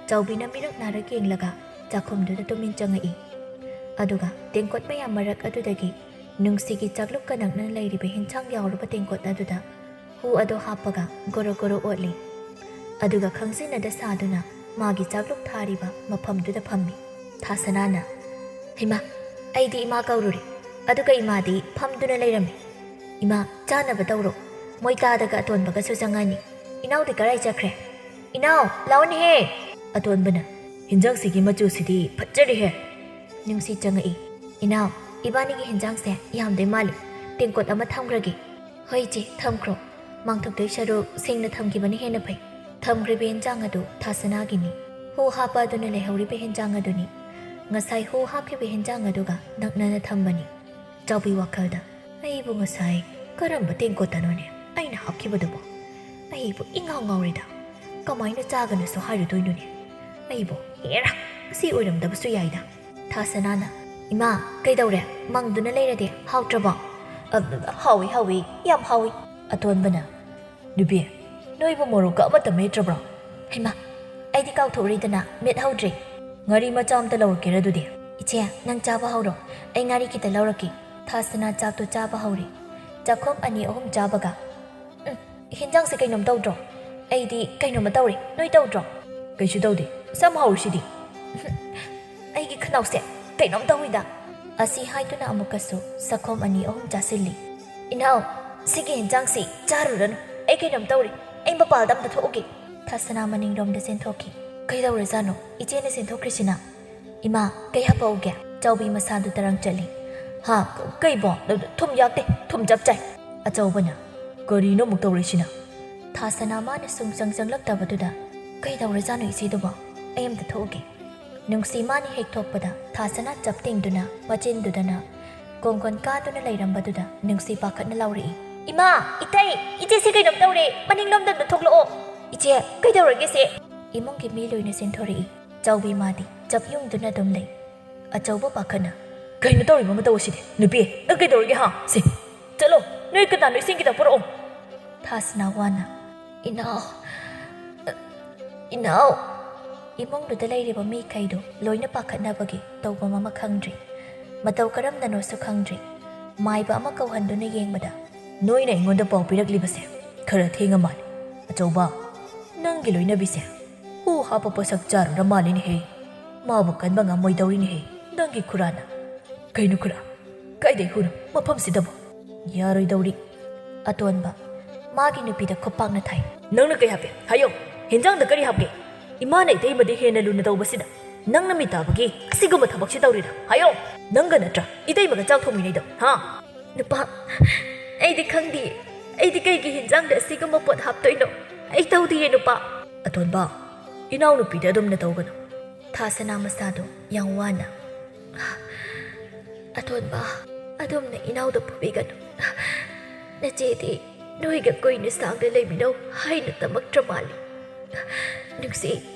ꯆꯥꯎꯕꯤꯅ ꯃꯤꯔꯛ ꯅꯥꯔꯛ ꯌꯦꯡꯂꯒ ꯆꯥꯛꯈꯨꯝꯗꯨꯗ ꯇꯨꯃꯤꯟ ꯆꯪꯉꯛꯏ꯫ ꯑꯗꯨꯒ ꯇꯦꯡꯀꯣꯠ ꯃꯌꯥꯝ ꯃꯔꯛ ꯑꯗꯨꯗꯒꯤ ꯅꯨꯡꯁꯤꯒꯤ ꯆꯥꯛꯂꯨꯛꯀ ꯅꯛꯅꯅ ꯂꯩꯔꯤꯕ ꯍꯤꯟꯁꯥꯡ ꯌꯥꯎꯔꯕ ꯇꯦꯡꯀꯣꯠ ꯑꯗꯨꯗ ꯍꯨ ꯑꯗꯨ ꯍꯥꯞꯄꯒ ꯒꯣꯔꯣ ꯒꯣꯔꯣ ꯑꯣꯠꯂꯤ꯫ ꯑꯗꯨꯒ ꯈꯪꯖꯤꯟꯅꯗ ꯁꯥꯗꯨꯅ ꯃꯥꯒꯤ ꯆꯥꯛꯂꯨꯛ ꯊꯥꯔꯤꯕ ꯃꯐꯝꯗꯨꯗ ꯐꯝꯃꯤ꯫ ꯊꯥꯁꯅꯥꯅ, "ꯍꯩꯃꯥ, ꯑꯩꯗꯤ ꯏꯃꯥ ꯀꯧꯔꯨꯔꯦ, ꯑꯗꯨꯒ ꯏꯃꯥꯗꯤ ꯐꯝꯗꯨꯅ ꯂꯩꯔꯝꯃꯤ꯫ ꯏꯃꯥ, ꯆꯥꯅꯕ ꯇꯧꯔꯣ, ꯃꯣꯏ ꯇꯥꯗꯒ ꯑꯇꯣꯟꯕꯒꯁꯨ ꯆꯪꯉꯅꯤ꯫ ꯏꯅꯥꯎꯗꯤ ꯀꯔꯥꯏ ꯆꯠꯈ꯭ꯔꯦ? ꯏꯅꯥꯎ, ꯂꯥꯛꯑꯣꯅꯦꯍꯦ!" ꯑꯇꯣꯟꯕꯅ, "ꯍꯤꯟꯖꯥꯡꯁꯤꯒꯤ ꯃꯆꯨꯁꯤꯗꯤ ꯐꯠꯖꯔꯦꯍꯦ!" ꯅꯨꯡꯁꯤ ꯆꯪꯉꯛꯏ꯫ "ꯏꯅꯥꯎ, ꯏꯕꯥꯅꯤꯒꯤ ꯍꯤꯟꯖꯥꯡꯁꯦ ꯌꯥꯝꯗꯣꯏ ꯃꯥꯜꯂꯤ, ꯇꯦꯡꯀꯣꯠ ꯑꯃ ꯊꯝꯈ꯭ꯔꯒꯦ꯫" "ꯍꯣꯏ ꯏꯆꯦ, ꯊꯝꯈ꯭ꯔꯣ꯫ ꯃꯥꯡꯊꯣꯛꯇꯣꯏ ꯁꯔꯨꯛ ꯁꯦꯡꯅ ꯊꯝꯈꯤꯕꯅ ꯍꯦꯟꯅ ꯐꯩ꯫" ꯊꯝꯈ꯭ꯔꯤꯕ ꯍꯤꯟꯖꯥꯡ ꯑꯗꯨ ꯊꯥꯁꯅꯥꯒꯤꯅꯤ꯫ ꯍꯨ ꯍꯥꯞꯄ ꯑꯗꯨꯅ ꯂꯩꯍꯧꯔꯤꯕ ꯍꯤꯟꯖꯥꯡ ꯑꯗꯨꯅꯤ꯫ ꯉꯁꯥꯏ ꯍꯨ ꯍꯥꯞꯈꯤꯕ ꯍꯤꯟꯖꯥꯡ ꯑꯗꯨꯒ ꯅꯛꯅꯅ ꯊꯝꯕꯅꯤ꯫ ꯆꯥꯎꯕꯤ ꯋꯥꯈꯜꯗ, "ꯑꯩꯕꯨ ꯉꯁꯥꯏ ꯀꯔꯝꯕ ꯇꯦꯡꯀꯣꯠꯇꯅꯣꯅꯦ ꯑꯩꯅ ꯍꯥꯞꯈꯤꯕꯗꯨꯕꯣ? ꯑꯩꯕꯨ ꯏꯉꯥꯎ ꯉꯥꯎꯔꯦꯗ꯫ ꯀꯃꯥꯏꯅ ꯆꯥꯒꯅꯨꯁꯨ ꯍꯥꯏꯔꯨꯗꯣꯏꯅꯣꯅꯦ? ꯑꯩꯕꯨ ꯍꯦꯔꯥ, ꯑꯁꯤ ꯑꯣꯏꯔꯝꯗꯕꯁꯨ ꯌꯥꯏꯗ꯫" ꯊꯥꯁꯅꯥꯅ, "ꯏꯃꯥ, ꯀꯩꯗꯧꯔꯦ? ꯃꯪꯗꯨꯅ ꯂꯩꯔꯗꯤ ꯍꯥꯎꯇ꯭ꯔꯕꯣ?" "ꯑ, ꯍꯥꯎꯏ, ꯍꯥꯎꯏ, ꯌꯥꯝ ꯍꯥꯎꯏ꯫" ꯑꯇꯣꯟꯕꯅ, "ꯅꯨꯄꯤ, ꯅꯣꯏꯕꯨ ꯃꯣꯔꯣꯛꯀ ꯑꯃꯠꯇ ꯃꯦꯠꯇ꯭ꯔꯕ꯭ꯔꯣ?" "ꯍꯩꯃꯥ, ꯑꯩꯗꯤ ꯀꯥꯎꯊꯣꯛꯎꯔꯦꯗꯅ, ꯃꯦꯠꯍꯧꯗ꯭ꯔꯦ꯫" "ꯉꯥꯔꯤ ꯃꯆꯥ ꯑꯝꯇ ꯂꯧꯔꯛꯀꯦꯔꯥ ꯑꯗꯨꯗꯤ?" "ꯏꯆꯦ, ꯅꯪ ꯆꯥꯕ ꯍꯧꯔꯣ, ꯑꯩ ꯉꯥꯔꯤ ꯈꯤꯇ ꯂꯧꯔꯛꯀꯦ꯫" ꯊꯥꯁꯅꯥ ꯆꯥꯛꯇꯣ ꯆꯥꯕ ꯍꯧꯔꯦ꯫ ꯆꯥꯛꯈꯣꯝ ꯑꯅꯤ ꯑꯍꯨꯝ ꯆꯥꯕꯒ, "ꯎꯝ, ꯍꯤꯟꯖꯥꯡꯁꯦ ꯀꯩꯅꯣꯝ ꯇꯧꯗ꯭ꯔꯣ? ꯑꯩꯗꯤ ꯀꯩꯅꯣꯝꯃ ꯇꯧꯔꯦ, ꯅꯣꯏ ꯇꯧꯗ꯭ꯔꯣ?" "ꯀꯩꯁꯨ ꯇꯧꯗꯦ, ꯁꯝ ꯍꯧꯔꯤꯁꯤꯗꯤ꯫" "ꯑꯩꯒꯤ ꯈꯅꯥꯎꯁꯦ ꯀꯩꯅꯣꯝ ꯇꯧꯏꯗ꯫" ꯑꯁꯤ ꯍꯥꯏꯗꯨꯅ ꯑꯃꯨꯛꯀꯁꯨ ꯆꯥꯛꯈꯣꯝ ꯑꯅꯤ ꯑꯍꯨꯝ ꯆꯥꯁꯤꯜꯂꯤ꯫ "ꯏꯅꯥꯎ, ꯁꯤꯒꯤ ꯍꯤꯟꯖꯥꯡꯁꯤ ꯆꯥꯔꯨꯔꯅꯨ, ꯑꯩ ꯀꯩꯅꯣꯝ ꯇꯧꯔꯦ, ꯑꯩ ꯃꯄꯥꯜꯗ ꯑꯝꯇ ꯊꯣꯛꯎꯒꯦ꯫" ꯊꯥꯁꯅꯥ ꯃꯅꯤꯡꯂꯣꯝꯗ ꯆꯦꯟꯊꯣꯛꯈꯤ꯫ "ꯀꯩꯗꯧꯔꯖꯥꯠꯅꯣ ꯏꯆꯦꯅ ꯆꯦꯟꯊꯣꯛꯈ꯭ꯔꯤꯁꯤꯅ?" "ꯏꯃꯥ, ꯀꯩ ꯍꯥꯄꯛꯎꯒꯦ?" ꯆꯥꯎꯕꯤ ꯃꯁꯥꯗꯨ ꯇꯔꯪ ꯆꯠꯂꯤ꯫ "ꯍꯥ, ꯀ-, ꯀꯩꯕꯣ? ꯊꯨꯝ ꯌꯥꯛꯇꯦ, ꯊꯨꯝ ꯆꯞ ꯆꯥꯏ꯫" ꯑꯆꯧꯕꯅ, "ꯀꯔꯤꯅꯣ ꯑꯃꯨꯛ ꯇꯧꯔꯛꯏꯁꯤꯅ?" ꯊꯥꯁꯅꯥ ꯃꯥꯅ ꯁꯨꯡꯆꯪ ꯆꯪꯂꯛꯇꯕꯗꯨꯗ, "ꯀꯩꯗꯧꯔꯖꯥꯠꯅꯣ ꯏꯆꯦꯗꯨꯕꯣ? ꯑꯩ ꯑꯝꯇ ꯊꯣꯛꯎꯒꯦ꯫" ꯅꯨꯡꯁꯤ ꯃꯥꯅ ꯍꯦꯛ ꯊꯣꯛꯄꯗ ꯊꯥꯁꯅꯥ ꯆꯞ ꯇꯤꯡꯗꯨꯅ ꯃꯆꯤꯟꯗꯨꯗꯅ ꯀꯣꯡꯒꯣꯟ ꯀꯥꯗꯨꯅ ꯂꯩꯔꯝꯕꯗꯨꯗ ꯅꯨꯡꯁꯤ ꯄꯥꯈꯠꯅ ꯂꯥꯎꯔꯛꯏ꯫ "ꯏꯃꯥ, ꯏꯇꯩ, ꯏꯆꯦꯁꯦ ꯀꯩꯅꯣꯝ ꯇꯧꯔꯦ, ꯃꯅꯤꯡꯂꯣꯝꯗ ꯑꯝꯇ ꯊꯣꯛꯂꯛꯑꯣ꯫ ꯏꯆꯦ, ꯀꯩꯗꯧꯔꯒꯦ ꯁꯦ?" ꯏꯃꯨꯡꯒꯤ ꯃꯤ ꯂꯣꯏꯅ ꯆꯦꯟꯊꯣꯔꯛꯏ꯫ ꯆꯥꯎꯕꯤ ꯃꯥꯗꯤ ꯆꯞ ꯌꯨꯡꯗꯨꯅ ꯑꯗꯨꯝ ꯂꯩ꯫ ꯑꯆꯧꯕ ꯄꯥꯈꯠꯅ, "ꯀꯩꯅꯣ ꯇꯧꯔꯤꯕ ꯃꯇꯧ ꯑꯁꯤꯗꯤ? ꯅꯨꯄꯤ, ꯅꯪ ꯀꯩꯗꯧꯔꯒꯦ ꯍꯥ? ꯁꯦ, ꯆꯠꯂꯣ, ꯅꯣꯏ ꯀꯅꯥꯅꯣ ꯏꯁꯤꯡ ꯈꯤꯇ ꯄꯨꯔꯛꯑꯣ?" ꯊꯥꯁꯅꯥ ꯋꯥꯅ, "ꯏꯅꯥꯎ, ꯏꯅꯥꯎ!" ꯏꯃꯨꯡꯗꯨꯗ ꯂꯩꯔꯤꯕ ꯃꯤꯈꯩꯗꯨ ꯂꯣꯏꯅ ꯄꯥꯈꯠꯅꯕꯒꯤ ꯇꯧꯐꯝ ꯑꯃ ꯈꯪꯗ꯭ꯔꯤ꯫ ꯃꯇꯧ ꯀꯔꯝꯅꯅꯣꯁꯨ ꯈꯪꯗ꯭ꯔꯤ꯫ ꯃꯥꯏꯕ ꯑꯃ ꯀꯧꯍꯟꯗꯨꯅ ꯌꯦꯡꯕꯗ, "ꯅꯣꯏꯅ ꯑꯩꯉꯣꯟꯗ ꯄꯥꯎ ꯄꯤꯔꯛꯂꯤꯕꯁꯦ ꯈꯔ ꯊꯦꯡꯉ ꯃꯥꯜꯂꯦ꯫ ꯑꯆꯧꯕ, ꯅꯪꯒꯤ ꯂꯣꯏꯅꯕꯤꯁꯦ ꯍꯨ ꯍꯥꯞꯄ ꯄꯣꯠꯁꯛ ꯆꯥꯔꯨꯔ ꯃꯥꯜꯂꯤꯅꯦꯍꯦ꯫ ꯃꯥꯕꯨ ꯀꯟꯕ ꯉꯝꯃꯣꯏꯗꯧꯔꯤꯅꯦꯍꯦ, ꯅꯪꯒꯤ ꯈꯨꯔꯥꯅ꯫ ꯀꯩꯅꯣ ꯈꯨꯔꯥ? ꯀꯥꯏꯗꯩ ꯍꯨꯅꯣ ꯃꯐꯝꯁꯤꯗꯕꯨ? ꯌꯥꯔꯣꯏꯗꯧꯔꯤ꯫" ꯑꯇꯣꯟꯕ, ꯃꯥꯒꯤ ꯅꯨꯄꯤꯗ ꯈꯨꯄꯥꯛꯅ ꯊꯥꯏ꯫ "ꯅꯪꯅ ꯀꯩ ꯍꯥꯞꯄꯦ? ꯍꯥꯏꯌꯣ꯫ ꯍꯤꯟꯖꯥꯡꯗ ꯀꯔꯤ ꯍꯥꯞꯀꯦ? ꯏꯃꯥꯅ ꯏꯇꯩꯃꯗꯤ ꯍꯦꯟꯅ ꯂꯨꯅ ꯇꯧꯕꯁꯤꯗ ꯅꯪꯅ ꯃꯤ ꯇꯥꯕꯒꯤ ꯑꯁꯤꯒꯨꯝꯕ ꯊꯕꯛꯁꯤ ꯇꯧꯔꯤꯔꯥ? ꯍꯥꯏꯌꯣ꯫ ꯅꯪꯒ ꯅꯠꯇ꯭ꯔꯥ ꯏꯇꯩꯃꯒ ꯆꯥꯛ ꯊꯣꯡꯃꯤꯟꯅꯩꯗꯣ, ꯍꯥ?" "ꯅꯨꯄꯥ, ꯑꯩꯗꯤ ꯈꯪꯗꯤꯌꯦ꯫ ꯑꯩꯗꯤ ꯀꯩꯒꯤ ꯍꯤꯟꯖꯥꯡꯗ ꯑꯁꯤꯒꯨꯝꯕ ꯄꯣꯠ ꯍꯥꯞꯇꯣꯏꯅꯣ? ꯑꯩ ꯇꯧꯗꯤꯌꯦ, ꯅꯨꯄꯥ꯫" "ꯑꯇꯣꯟꯕ, ꯏꯅꯥꯎꯅꯨꯄꯤꯗ ꯑꯗꯨꯝꯅ ꯇꯧꯒꯅꯨ꯫" ꯊꯥꯁꯅꯥ ꯃꯁꯥꯗꯣ ꯌꯥꯝ ꯋꯥꯅ, "ꯑꯇꯣꯟꯕ, ꯑꯗꯣꯝꯅ ꯏꯅꯥꯎꯗ ꯐꯨꯕꯤꯒꯅꯨ꯫ ꯅꯆꯦꯗꯤ ꯅꯣꯏꯒ ꯀꯨꯏꯅ ꯁꯥꯡꯅ ꯂꯩꯃꯤꯟꯅꯧ ꯍꯥꯏꯅ ꯇꯝꯃꯛꯇ꯭ꯔ ꯃꯥꯜꯂꯤ꯫ ꯅꯨꯡꯁꯤ,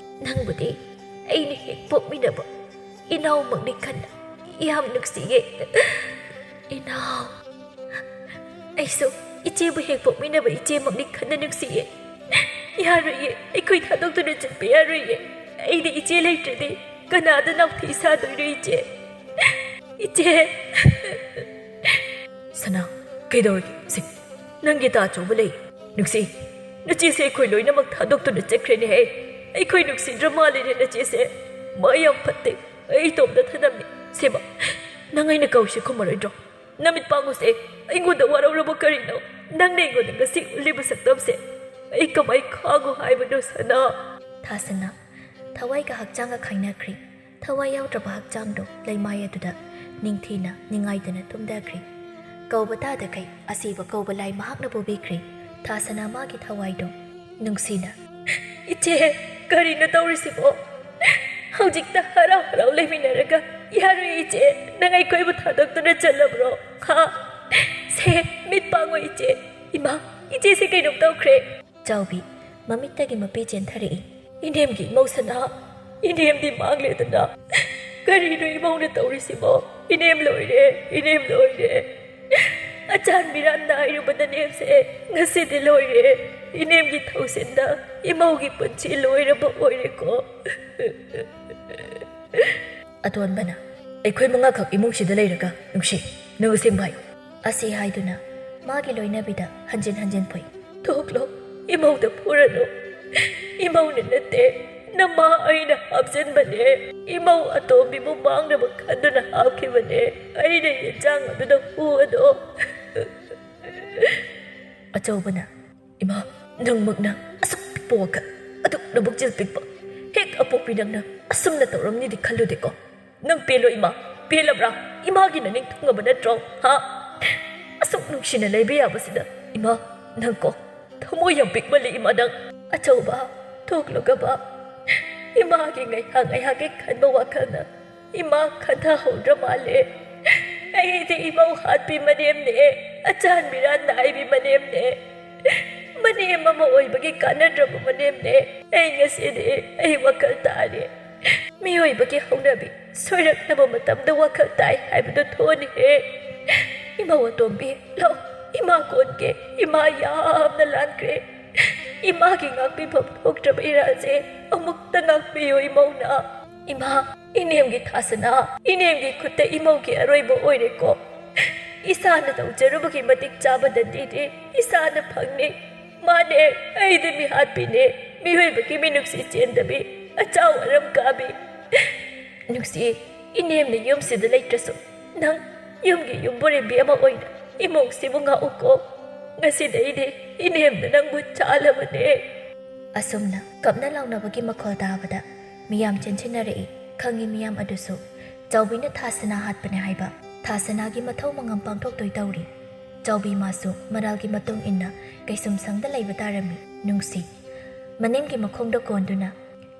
ꯅꯪꯕꯨꯗꯤ ꯑꯩꯅ ꯍꯦꯛ ꯄꯣꯛꯃꯤꯟꯅꯕ ꯏꯅꯥꯎꯃꯛꯅꯤ ꯈꯟꯅ ꯌꯥꯝ ꯅꯨꯡꯁꯤꯌꯦ꯫ ꯏꯅꯥꯎ, ꯑꯩꯁꯨ ꯏꯆꯦꯕꯨ ꯍꯦꯛ ꯄꯣꯛꯃꯤꯟꯅꯕ ꯏꯆꯦꯃꯛꯅꯤ ꯈꯟꯅ ꯅꯨꯡꯁꯤꯌꯦ꯫ ꯌꯥꯔꯣꯏꯌꯦ, ꯑꯩꯈꯣꯏ ꯊꯥꯗꯣꯛꯇꯨꯅ ꯆꯠꯄ ꯌꯥꯔꯣꯏꯌꯦ꯫ ꯑꯩꯗꯤ ꯏꯆꯦ ꯂꯩꯇ꯭ꯔꯗꯤ ꯀꯅꯥꯗ ꯅꯥꯎꯊꯤ ꯁꯥꯗꯣꯏꯅꯣ ꯏꯆꯦ? ꯏꯆꯦ!" "ꯁꯅꯥ, ꯀꯩꯗꯧꯔꯒꯦ? ꯁꯦ, ꯅꯪꯒꯤ ꯇꯥ ꯑꯆꯧꯕ ꯂꯩ꯫ ꯅꯨꯡꯁꯤ, ꯅꯆꯦꯁꯦ ꯑꯩꯈꯣꯏ ꯂꯣꯏꯅꯃꯛ ꯊꯥꯗꯣꯛꯇꯨꯅ ꯆꯠꯈ꯭ꯔꯦꯅꯦꯍꯦ꯫ ꯑꯩꯈꯣꯏ ꯅꯨꯡꯁꯤꯗ꯭ꯔ ꯃꯥꯜꯂꯦꯅꯦ ꯅꯆꯦꯁꯦ꯫ ꯃꯥ ꯌꯥꯝ ꯐꯠꯇꯦ꯫ ꯑꯩ ꯏꯇꯣꯝꯇ ꯊꯅꯝꯃꯤ꯫ ꯁꯦꯕ, ꯅꯪ ꯑꯩꯅ ꯀꯧꯁꯦ ꯈꯨꯝꯃꯔꯣꯏꯗ꯭ꯔꯣ? ꯅꯃꯤꯠ ꯄꯥꯡꯉꯨꯁꯦ꯫ ꯑꯩꯉꯣꯟꯗ ꯋꯥꯔꯧꯔꯕ ꯀꯔꯤꯅꯣ? ꯅꯪꯅ ꯑꯩꯉꯣꯟꯗ ꯉꯁꯤ ꯎꯠꯂꯤꯕ ꯁꯛꯇꯝꯁꯦ ꯑꯩ ꯀꯃꯥꯏ ꯈꯥꯡꯉꯨ ꯍꯥꯏꯕꯅꯣ, ꯁꯅꯥ?" ꯊꯥꯁꯅꯥ ꯊꯋꯥꯏꯒ ꯍꯛꯆꯥꯡꯒ ꯈꯥꯏꯅꯈ꯭ꯔꯤ꯫ ꯊꯋꯥꯏ ꯌꯥꯎꯗ꯭ꯔꯕ ꯍꯛꯆꯥꯡꯗꯣ ꯂꯩꯃꯥꯏ ꯑꯗꯨꯗ ꯅꯤꯡꯊꯤꯅ ꯅꯤꯡꯉꯥꯏꯗꯅ ꯇꯨꯝꯊꯈ꯭ꯔꯤ꯫ ꯀꯧꯕ ꯇꯥꯗꯈꯩ ꯑꯁꯤꯕ ꯀꯧꯕ ꯂꯥꯏ ꯃꯍꯥꯛꯅ ꯄꯨꯕꯤꯈ꯭ꯔꯤ꯫ ꯊꯥꯁꯅꯥ ꯃꯥꯒꯤ ꯊꯋꯥꯏꯗꯣ ꯅꯨꯡꯁꯤꯅ, "ꯏꯆꯦ, ꯀꯔꯤꯅꯣ ꯇꯧꯔꯤꯁꯤꯕꯣ? ꯍꯧꯖꯤꯛꯇ ꯍꯔꯥꯎ ꯍꯔꯥꯎ ꯂꯩꯃꯤꯟꯅꯔꯒ ꯌꯥꯔꯣꯏ ꯏꯆꯦ, ꯅꯪ ꯑꯩꯈꯣꯏꯕꯨ ꯊꯥꯗꯣꯛꯇꯨꯅ ꯆꯠꯂꯕ꯭ꯔꯣ? ꯍꯥ? ꯍꯦ, ꯃꯤꯠ ꯄꯥꯡꯉꯣ ꯏꯆꯦ꯫ ꯏꯃꯥ, ꯏꯆꯦꯁꯦ ꯀꯩꯅꯣꯝ ꯇꯧꯈ꯭ꯔꯦ꯫ ꯆꯥꯎꯕꯤ, ꯃꯃꯤꯠꯇꯒꯤ ꯃꯄꯤ ꯆꯦꯟꯊꯔꯛꯏ꯫ ꯏꯅꯦꯝꯒꯤ ꯏꯃꯧ ꯁꯅꯥ, ꯏꯅꯦꯝꯗꯤ ꯃꯥꯡꯂꯦꯗꯅ꯫ ꯀꯔꯤꯅꯣ ꯏꯃꯧꯅ ꯇꯧꯔꯤꯁꯤꯕꯣ? ꯏꯅꯦꯝ ꯂꯣꯏꯔꯦ, ꯏꯅꯦꯝ ꯂꯣꯏꯔꯦ꯫ ꯑꯆꯥꯟ ꯃꯤꯔꯥꯟ ꯅꯥꯏꯔꯨꯕ ꯅꯅꯦꯝꯁꯦ ꯉꯁꯤꯗꯤ ꯂꯣꯏꯔꯦ꯫ ꯏꯅꯦꯝꯒꯤ ꯊꯧꯁꯤꯟꯗ ꯏꯃꯧꯒꯤ ꯄꯨꯟꯁꯤ ꯂꯣꯏꯔꯕ ꯑꯣꯏꯔꯦꯀꯣ꯫ ꯑꯇꯣꯟꯕꯅ, "ꯑꯩꯈꯣꯏ ꯃꯉꯥꯈꯛ ꯏꯃꯨꯡꯁꯤꯗ ꯂꯩꯔꯒ, ꯅꯨꯡꯁꯤ, ꯅꯪ ꯑꯁꯦꯡꯕ ꯍꯥꯏꯌꯨ꯫" ꯑꯁꯤ ꯍꯥꯏꯗꯨꯅ ꯃꯥꯒꯤ ꯂꯣꯏꯅꯕꯤꯗ ꯍꯟꯖꯤꯟ ꯍꯟꯖꯤꯟ ꯐꯨꯏ꯫ "ꯊꯣꯛꯂꯣ, ꯏꯃꯧꯗ ꯐꯨꯔꯅꯨ꯫ ꯏꯃꯧꯅ ꯅꯠꯇꯦ, ꯅꯃꯥ ꯑꯩꯅ ꯍꯥꯞꯆꯤꯟꯕꯅꯦ꯫ ꯏꯃꯧ ꯑꯇꯣꯝꯕꯤꯕꯨ ꯃꯥꯡꯅꯕ ꯈꯟꯗꯨꯅ ꯍꯥꯞꯈꯤꯕꯅꯦ꯫ ꯑꯩꯅ ꯌꯦꯟꯁꯥꯡ ꯑꯗꯨꯗ ꯍꯨ ꯑꯗꯣ꯫" ꯑꯆꯧꯕꯅ, "ꯏꯃꯥ, ꯅꯪꯃꯛꯅ ꯑꯁꯨꯛ ꯄꯤꯛꯄ ꯋꯥꯈꯜ, ꯑꯗꯨꯛ ꯅꯕꯨꯛꯆꯦꯜ ꯄꯤꯛꯄ, ꯍꯦꯛ ꯑꯄꯣꯛꯄꯤ ꯅꯪꯅ ꯑꯁꯨꯝꯅ ꯇꯧꯔꯝꯅꯤꯗꯤ ꯈꯜꯂꯨꯗꯦꯀꯣ꯫ ꯅꯪ ꯄꯦꯜꯂꯣ ꯏꯃꯥ, ꯄꯦꯜꯂꯕ꯭ꯔꯥ? ꯏꯃꯥꯒꯤ ꯅꯅꯤꯡ ꯊꯨꯡꯉꯕ ꯅꯠꯇ꯭ꯔꯣ? ꯍꯥ? ꯑꯁꯨꯛ ꯅꯨꯡꯁꯤꯅ ꯂꯩꯕ ꯌꯥꯕꯁꯤꯗ ꯏꯃꯥ, ꯅꯪꯀꯣ, ꯊꯃꯣꯏ ꯌꯥꯝ ꯄꯤꯛꯃꯜꯂꯤ ꯏꯃꯥ ꯅꯪ꯫" ꯑꯆꯧꯕ, ꯊꯣꯛꯂꯨꯒꯕ, ꯏꯃꯥꯒꯤ ꯉꯥꯏꯍꯥꯛ ꯉꯥꯏꯍꯥꯛꯀꯤ ꯈꯟꯕ ꯋꯥꯈꯜꯅ ꯏꯃꯥ ꯈꯟꯊꯍꯧꯗ꯭ꯔ ꯃꯥꯜꯂꯦ꯫ ꯑꯩꯗꯤ ꯏꯃꯧ ꯍꯥꯠꯄꯤ ꯃꯅꯦꯝꯅꯦ, ꯑꯆꯥꯟ ꯃꯤꯔꯥꯟ ꯅꯥꯏꯕꯤ ꯃꯅꯦꯝꯅꯦ꯫ ꯃꯅꯦꯝ ꯑꯃ ꯑꯣꯏꯕꯒꯤ ꯀꯥꯟꯅꯗ꯭ꯔꯕ ꯃꯅꯦꯝꯅꯦ꯫ ꯑꯩ ꯉꯁꯤꯗꯤ ꯑꯩ ꯋꯥꯈꯜ ꯇꯥꯔꯦ꯫ ꯃꯤꯑꯣꯏꯕꯒꯤ ꯍꯧꯅꯕꯤ ꯁꯣꯏꯔꯛꯅꯕ ꯃꯇꯝꯗ ꯋꯥꯈꯜ ꯇꯥꯏ ꯍꯥꯏꯕꯗꯨ ꯊꯣꯛꯑꯅꯤꯍꯦ꯫ ꯏꯃꯧ ꯑꯇꯣꯝꯕꯤ, ꯂꯥꯛꯑꯣ, ꯏꯃꯥ ꯀꯣꯟꯒꯦ꯫ ꯏꯃꯥ ꯌꯥꯝꯅ ꯂꯥꯟꯈ꯭ꯔꯦ꯫ ꯏꯃꯥꯒꯤ ꯉꯥꯛꯄꯤꯐꯝ ꯊꯣꯛꯇ꯭ꯔꯕ ꯏꯔꯥꯁꯦ ꯑꯃꯨꯛꯇ ꯉꯥꯛꯄꯤꯌꯨ ꯏꯃꯧꯅ꯫ ꯏꯃꯥ, ꯏꯅꯦꯝꯒꯤ ꯊꯥꯁꯅꯥ, ꯏꯅꯦꯝꯒꯤ ꯈꯨꯠꯇ ꯏꯃꯧꯒꯤ ꯑꯔꯣꯏꯕ ꯑꯣꯏꯔꯦꯀꯣ꯫ ꯏꯁꯥꯅ ꯇꯧꯖꯔꯨꯕꯒꯤ ꯃꯇꯤꯛ ꯆꯥꯕ ꯗꯟꯗꯤꯗꯤ ꯏꯁꯥꯅ ꯐꯪꯅꯤ꯫ ꯃꯥꯅꯦ, ꯑꯩꯗꯤ ꯃꯤꯍꯥꯠꯄꯤꯅꯦ, ꯃꯤꯑꯣꯏꯕꯒꯤ ꯃꯤꯅꯨꯡꯁꯤ ꯆꯦꯟꯗꯕꯤ, ꯑꯆꯥꯎ ꯑꯔꯝ ꯀꯥꯕꯤ꯫ ꯅꯨꯡꯁꯤ, ꯏꯅꯦꯝꯅ ꯌꯨꯝꯁꯤꯗ ꯂꯩꯇ꯭ꯔꯁꯨ ꯅꯪ ꯌꯨꯝꯒꯤ ꯌꯨꯝꯕꯨꯔꯦꯝꯕꯤ ꯑꯃ ꯑꯣꯏꯅ ꯏꯃꯨꯡꯁꯤꯕꯨ ꯉꯥꯛꯎꯀꯣ꯫ ꯉꯁꯤꯗꯩꯗꯤ ꯏꯅꯦꯝꯅ ꯅꯪꯕꯨ ꯆꯥꯜꯂꯕꯅꯦ꯫ ꯑꯁꯨꯝꯅ ꯀꯞꯅ ꯂꯥꯎꯅꯕꯒꯤ ꯃꯈꯣꯜ ꯇꯥꯕꯗ ꯃꯤꯌꯥꯝ ꯆꯦꯟꯁꯤꯟꯅꯔꯛꯏ꯫ ꯈꯪꯉꯤ ꯃꯤꯌꯥꯝ ꯑꯗꯨꯁꯨ ꯆꯥꯎꯕꯤꯅ ꯊꯥꯁꯅꯥ ꯍꯥꯠꯄꯅꯦ ꯍꯥꯏꯕ꯫ ꯊꯥꯁꯅꯥꯒꯤ ꯃꯊꯧ ꯃꯉꯝ ꯄꯥꯡꯊꯣꯛꯇꯣꯏ ꯇꯧꯔꯤ꯫ ꯆꯥꯎꯕꯤ ꯃꯥꯁꯨ ꯃꯔꯥꯜꯒꯤ ꯃꯇꯨꯡ ꯏꯟꯅ ꯀꯩꯁꯨꯝꯁꯪꯗ ꯂꯩꯕ ꯇꯥꯔꯝꯃꯤ꯫ ꯅꯨꯡꯁꯤ꯫ ꯃꯅꯤꯡꯒꯤ ꯃꯈꯣꯡꯗ ꯀꯣꯟꯗꯨꯅ,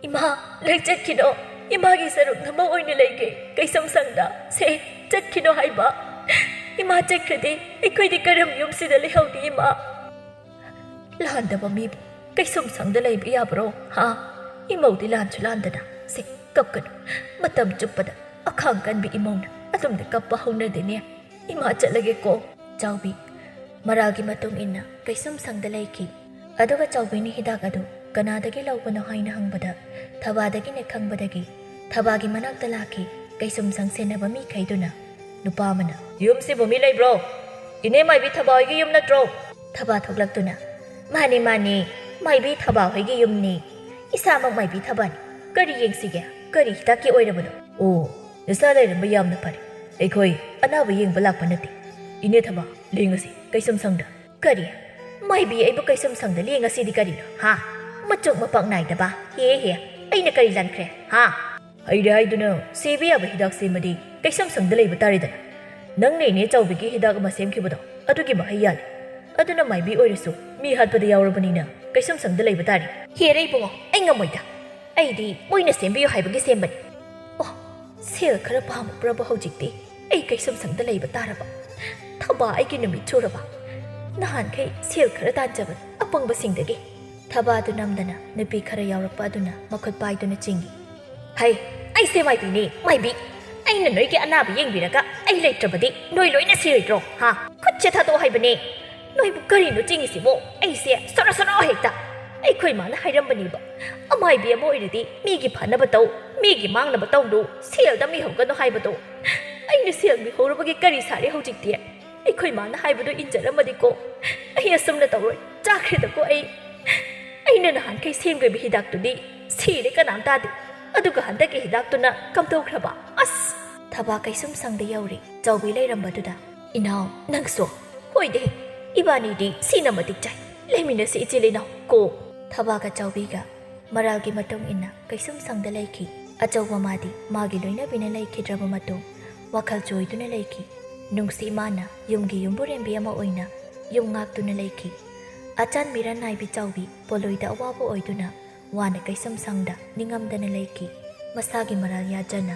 "ꯏꯃꯥ, ꯅꯪ ꯆꯠꯈꯤꯅꯣ꯫ ꯏꯃꯥꯒꯤ ꯁꯔꯨꯛ ꯅꯃꯧ ꯑꯣꯏꯅ ꯂꯩꯒꯦ ꯀꯩꯁꯨꯝꯁꯪꯗ꯫ ꯁꯦ, ꯆꯠꯈꯤꯅꯣ ꯍꯥꯏꯕ꯫" ꯏꯃꯥ ꯃꯥ ꯆꯠꯈ꯭ꯔꯗꯤ ꯑꯩꯈꯣꯏꯗꯤ ꯀꯔꯝ ꯌꯨꯝꯁꯤꯗ ꯂꯩꯍꯧꯅꯤ, ꯏꯃꯥ? ꯂꯥꯟꯗꯕ ꯃꯤꯕꯨ ꯀꯩꯁꯨꯝ ꯁꯪꯗ ꯂꯩꯕ ꯌꯥꯕ꯭ꯔꯣ, ꯍꯥ? ꯏꯃꯧꯗꯤ ꯂꯥꯟꯁꯨ ꯂꯥꯟꯗꯅ꯫ ꯁꯦ, ꯀꯞꯀꯅꯨ꯫ ꯃꯇꯝ ꯆꯨꯞꯄꯗ ꯑꯈꯥꯡ ꯀꯟꯕꯤ ꯏꯃꯧꯅ ꯑꯗꯨꯝꯅ ꯀꯞꯄ ꯍꯧꯅꯗꯦꯅꯦ꯫ ꯏꯃꯥ, ꯆꯠꯂꯒꯦꯀꯣ꯫ ꯆꯥꯎꯕꯤ ꯃꯔꯥꯜꯒꯤ ꯃꯇꯨꯡ ꯏꯟꯅ ꯀꯩꯁꯨꯝ ꯁꯪꯗ ꯂꯩꯈꯤ꯫ ꯑꯗꯨꯒ ꯆꯥꯎꯕꯤꯅ ꯍꯤꯗꯥꯛ ꯑꯗꯨ ꯀꯅꯥꯗꯒꯤ ꯂꯧꯕꯅꯣ ꯍꯥꯏꯅ ꯍꯪꯕꯗ, ꯊꯕꯥꯗꯒꯤꯅꯦ ꯈꯪꯕꯗꯒꯤ ꯊꯕꯥꯒꯤ ꯃꯅꯥꯛꯇ ꯂꯥꯛꯈꯤ꯫ ꯀꯩꯁꯨꯝ ꯁꯪ ꯁꯦꯟꯅꯕ ꯃꯤꯈꯩꯗꯨꯅ ꯅꯨꯄꯥ ꯑꯃꯅ, "ꯌꯨꯝꯁꯤꯕꯨ ꯃꯤ ꯂꯩꯕ꯭ꯔꯣ? ꯏꯅꯦ ꯃꯥꯏꯕꯤ ꯊꯕꯥ ꯍꯣꯏꯒꯤ ꯌꯨꯝ ꯅꯠꯇ꯭ꯔꯣ?" ꯊꯕꯥ ꯊꯣꯛꯂꯛꯇꯨꯅ, "ꯃꯥꯅꯦ, ꯃꯥꯅꯦ, ꯃꯥꯏꯕꯤ ꯊꯕꯥ ꯍꯣꯏꯒꯤ ꯌꯨꯝꯅꯤ꯫ ꯏꯁꯥꯃꯛ ꯃꯥꯏꯕꯤ ꯊꯕꯥꯅꯤ꯫ ꯀꯔꯤ ꯌꯦꯡꯁꯤꯒꯦ? ꯀꯔꯤ ꯍꯤꯗꯥꯛꯀꯤ ꯑꯣꯏꯔꯕꯅꯣ?" "ꯑꯣ, ꯅꯁꯥ ꯂꯩꯔꯝꯕ ꯌꯥꯝꯅ ꯐꯔꯦ꯫ ꯑꯩꯈꯣꯏ ꯑꯅꯥꯕ ꯌꯦꯡꯕ ꯂꯥꯛꯄ ꯅꯠꯇꯦ꯫ ꯏꯅꯦ ꯊꯕꯥ, ꯂꯦꯡꯉꯁꯤ, ꯀꯩꯁꯨꯝ ꯁꯪꯗ꯫" "ꯀꯔꯤ? ꯃꯥꯏꯕꯤ ꯑꯩꯕꯨ ꯀꯩꯁꯨꯝ ꯁꯪꯗ ꯂꯦꯡꯉꯁꯤꯗꯤ ꯀꯔꯤꯅꯣ, ꯍꯥ? ꯃꯆꯣꯛ ꯃꯄꯥꯛ ꯅꯥꯏꯗꯕ꯫ ꯍꯦ ꯍꯦ, ꯑꯩꯅ ꯀꯔꯤ ꯂꯥꯟꯈ꯭ꯔꯦ, ꯍꯥ?" "ꯍꯩꯔꯦ ꯍꯥꯏꯗꯨꯅ ꯁꯦꯝꯕ ꯌꯥꯕ ꯍꯤꯗꯥꯛ ꯁꯦꯝꯃꯗꯤ ꯀꯩꯁꯨꯝ ꯁꯪꯗ ꯂꯩꯕ ꯇꯥꯔꯦꯗꯅ꯫ ꯅꯪꯅ ꯏꯅꯦ ꯆꯥꯎꯕꯤꯒꯤ ꯍꯤꯗꯥꯛ ꯑꯃ ꯁꯦꯝꯈꯤꯕꯗꯣ, ꯑꯗꯨꯒꯤ ꯃꯍꯩ ꯌꯥꯜꯂꯦ꯫ ꯑꯗꯨꯅ ꯃꯥꯏꯕꯤ ꯑꯣꯏꯔꯁꯨ ꯃꯤ ꯍꯥꯠꯄꯗ ꯌꯥꯎꯔꯕꯅꯤꯅ ꯀꯩꯁꯨꯝ ꯁꯪꯗ ꯂꯩꯕ ꯇꯥꯔꯦ꯫" "ꯍꯦꯔꯦ ꯏꯕꯨꯡꯉꯣ, ꯑꯩ ꯉꯝꯃꯣꯏꯗ꯫ ꯑꯩꯗꯤ ꯃꯣꯏꯅ ꯁꯦꯝꯕꯤꯌꯨ ꯍꯥꯏꯕꯒꯤ ꯁꯦꯝꯕꯅꯤ꯫" ꯑꯣ, ꯁꯦꯜ ꯈꯔ ꯄꯥꯝꯃꯛꯄ꯭ꯔꯕ ꯍꯧꯖꯤꯛꯇꯤ? ꯑꯩ ꯀꯩꯁꯨꯝ ꯁꯪꯗ ꯂꯩꯕ ꯇꯥꯔꯕ? ꯊꯕꯥ ꯑꯩꯒꯤ ꯅꯨꯃꯤꯠ ꯁꯨꯔꯕ? ꯅꯍꯥꯟꯈꯩ ꯁꯦꯜ ꯈꯔ ꯇꯥꯟꯖꯕꯅꯤ ꯑꯄꯪꯕꯁꯤꯡꯗꯒꯤ꯫ ꯊꯕꯥꯗꯨ ꯅꯝꯗꯅ ꯅꯨꯄꯤ ꯈꯔ ꯌꯥꯎꯔꯛꯄ ꯑꯗꯨꯅ ꯃꯈꯨꯠ ꯄꯥꯏꯗꯨꯅ ꯆꯤꯡꯏ꯫ "ꯍꯩ, ꯑꯩꯁꯦ ꯃꯥꯏꯕꯤꯅꯤ, ꯃꯥꯏꯕꯤ꯫ ꯑꯩꯅ ꯅꯣꯏꯒꯤ ꯑꯅꯥꯕ ꯌꯦꯡꯕꯤꯔꯒ ꯑꯩ ꯂꯩꯇ꯭ꯔꯕꯗꯤ ꯅꯣꯏ ꯂꯣꯏꯅ ꯁꯤꯔꯣꯏꯗ꯭ꯔꯣ, ꯍꯥ? ꯈꯨꯠꯁꯦ ꯊꯥꯗꯣꯛꯑꯣ ꯍꯥꯏꯕꯅꯦ꯫ ꯅꯣꯏꯕꯨ ꯀꯔꯤꯅꯣ ꯆꯤꯡꯉꯤꯁꯤꯕꯣ? ꯑꯩꯁꯦ ꯁꯣꯔꯣ ꯁꯣꯔꯣ ꯍꯦꯛꯇ꯫ ꯑꯩꯈꯣꯏ ꯃꯥꯅ ꯍꯥꯏꯔꯝꯕꯅꯦꯕ, ꯑꯃꯥꯏꯕꯤ ꯑꯃ ꯑꯣꯏꯔꯗꯤ ꯃꯤꯒꯤ ꯐꯅꯕ ꯇꯧ, ꯃꯤꯒꯤ ꯃꯥꯡꯅꯕ ꯇꯧꯅꯨ, ꯁꯦꯜꯗ ꯃꯤꯍꯧꯒꯅꯨ ꯍꯥꯏꯕꯗꯣ꯫ ꯑꯩꯅ ꯁꯦꯜ ꯃꯤꯍꯧꯔꯕꯒꯤ ꯀꯔꯤ ꯁꯥꯔꯦ ꯍꯧꯖꯤꯛꯇꯤ? ꯑꯩꯈꯣꯏ ꯃꯥꯅ ꯍꯥꯏꯕꯗꯣ ꯏꯟꯖꯔꯝꯃꯗꯤꯀꯣ, ꯑꯩ ꯑꯁꯨꯝꯅ ꯇꯧꯔꯣꯏ꯫ ꯆꯥꯈ꯭ꯔꯦꯗꯀꯣ ꯑꯩ꯫ ꯑꯩꯅ ꯅꯍꯥꯟꯈꯩ ꯁꯦꯝꯈꯤꯕ ꯍꯤꯗꯥꯛꯇꯨꯗꯤ ꯁꯤꯔꯦ, ꯀꯅꯥꯝ ꯇꯥꯗꯦ꯫ ꯑꯗꯨꯒ ꯍꯟꯗꯛꯀꯤ ꯍꯤꯗꯥꯛꯇꯨꯅ ꯀꯝꯗꯧꯈ꯭ꯔꯕ? ꯑꯁ!" ꯊꯕꯥ ꯀꯩꯁꯨꯝ ꯁꯪꯗ ꯌꯧꯔꯦ꯫ ꯆꯥꯎꯕꯤ ꯂꯩꯔꯝꯕꯗꯨꯗ, "ꯏꯅꯥꯎ, ꯅꯪꯁꯨ? ꯍꯣꯏꯗꯦ, ꯏꯕꯥꯅꯤꯗꯤ ꯁꯤꯅ ꯃꯇꯤꯛ ꯆꯥꯏ꯫ ꯂꯩꯃꯤꯟꯅꯁꯤ ꯏꯆꯤꯜ ꯏꯅꯥꯎ ꯀꯣ꯫" ꯊꯕꯥꯒ ꯆꯥꯎꯕꯤꯒ ꯃꯔꯥꯜꯒꯤ ꯃꯇꯨꯡ ꯏꯟꯅ ꯀꯩꯁꯨꯝ ꯁꯪꯗ ꯂꯩꯈꯤ꯫ ꯑꯆꯧꯕ ꯃꯥꯗꯤ ꯃꯥꯒꯤ ꯂꯣꯏꯅꯕꯤꯅ ꯂꯩꯈꯤꯗ꯭ꯔꯕ ꯃꯇꯨꯡ ꯋꯥꯈꯜ ꯆꯣꯏꯗꯨꯅ ꯂꯩꯈꯤ꯫ ꯅꯨꯡꯁꯤ ꯏꯃꯥꯅ ꯌꯨꯝꯒꯤ ꯌꯨꯝꯕꯨꯔꯦꯝꯕꯤ ꯑꯃ ꯑꯣꯏꯅ ꯌꯨꯝ ꯉꯥꯛꯇꯨꯅ ꯂꯩꯈꯤ꯫ ꯑꯆꯥꯟ ꯃꯤꯔꯟ ꯅꯥꯏꯕꯤ ꯆꯥꯎꯕꯤ ꯄꯣꯂꯣꯏꯗ ꯑꯋꯥꯕ ꯑꯣꯏꯗꯨꯅ ꯋꯥꯅ ꯀꯩꯁꯨꯝ ꯁꯪꯗ ꯅꯤꯡꯉꯝꯗꯅ ꯂꯩꯈꯤ꯫ ꯃꯁꯥꯒꯤ ꯃꯔꯥꯜ ꯌꯥꯖꯅ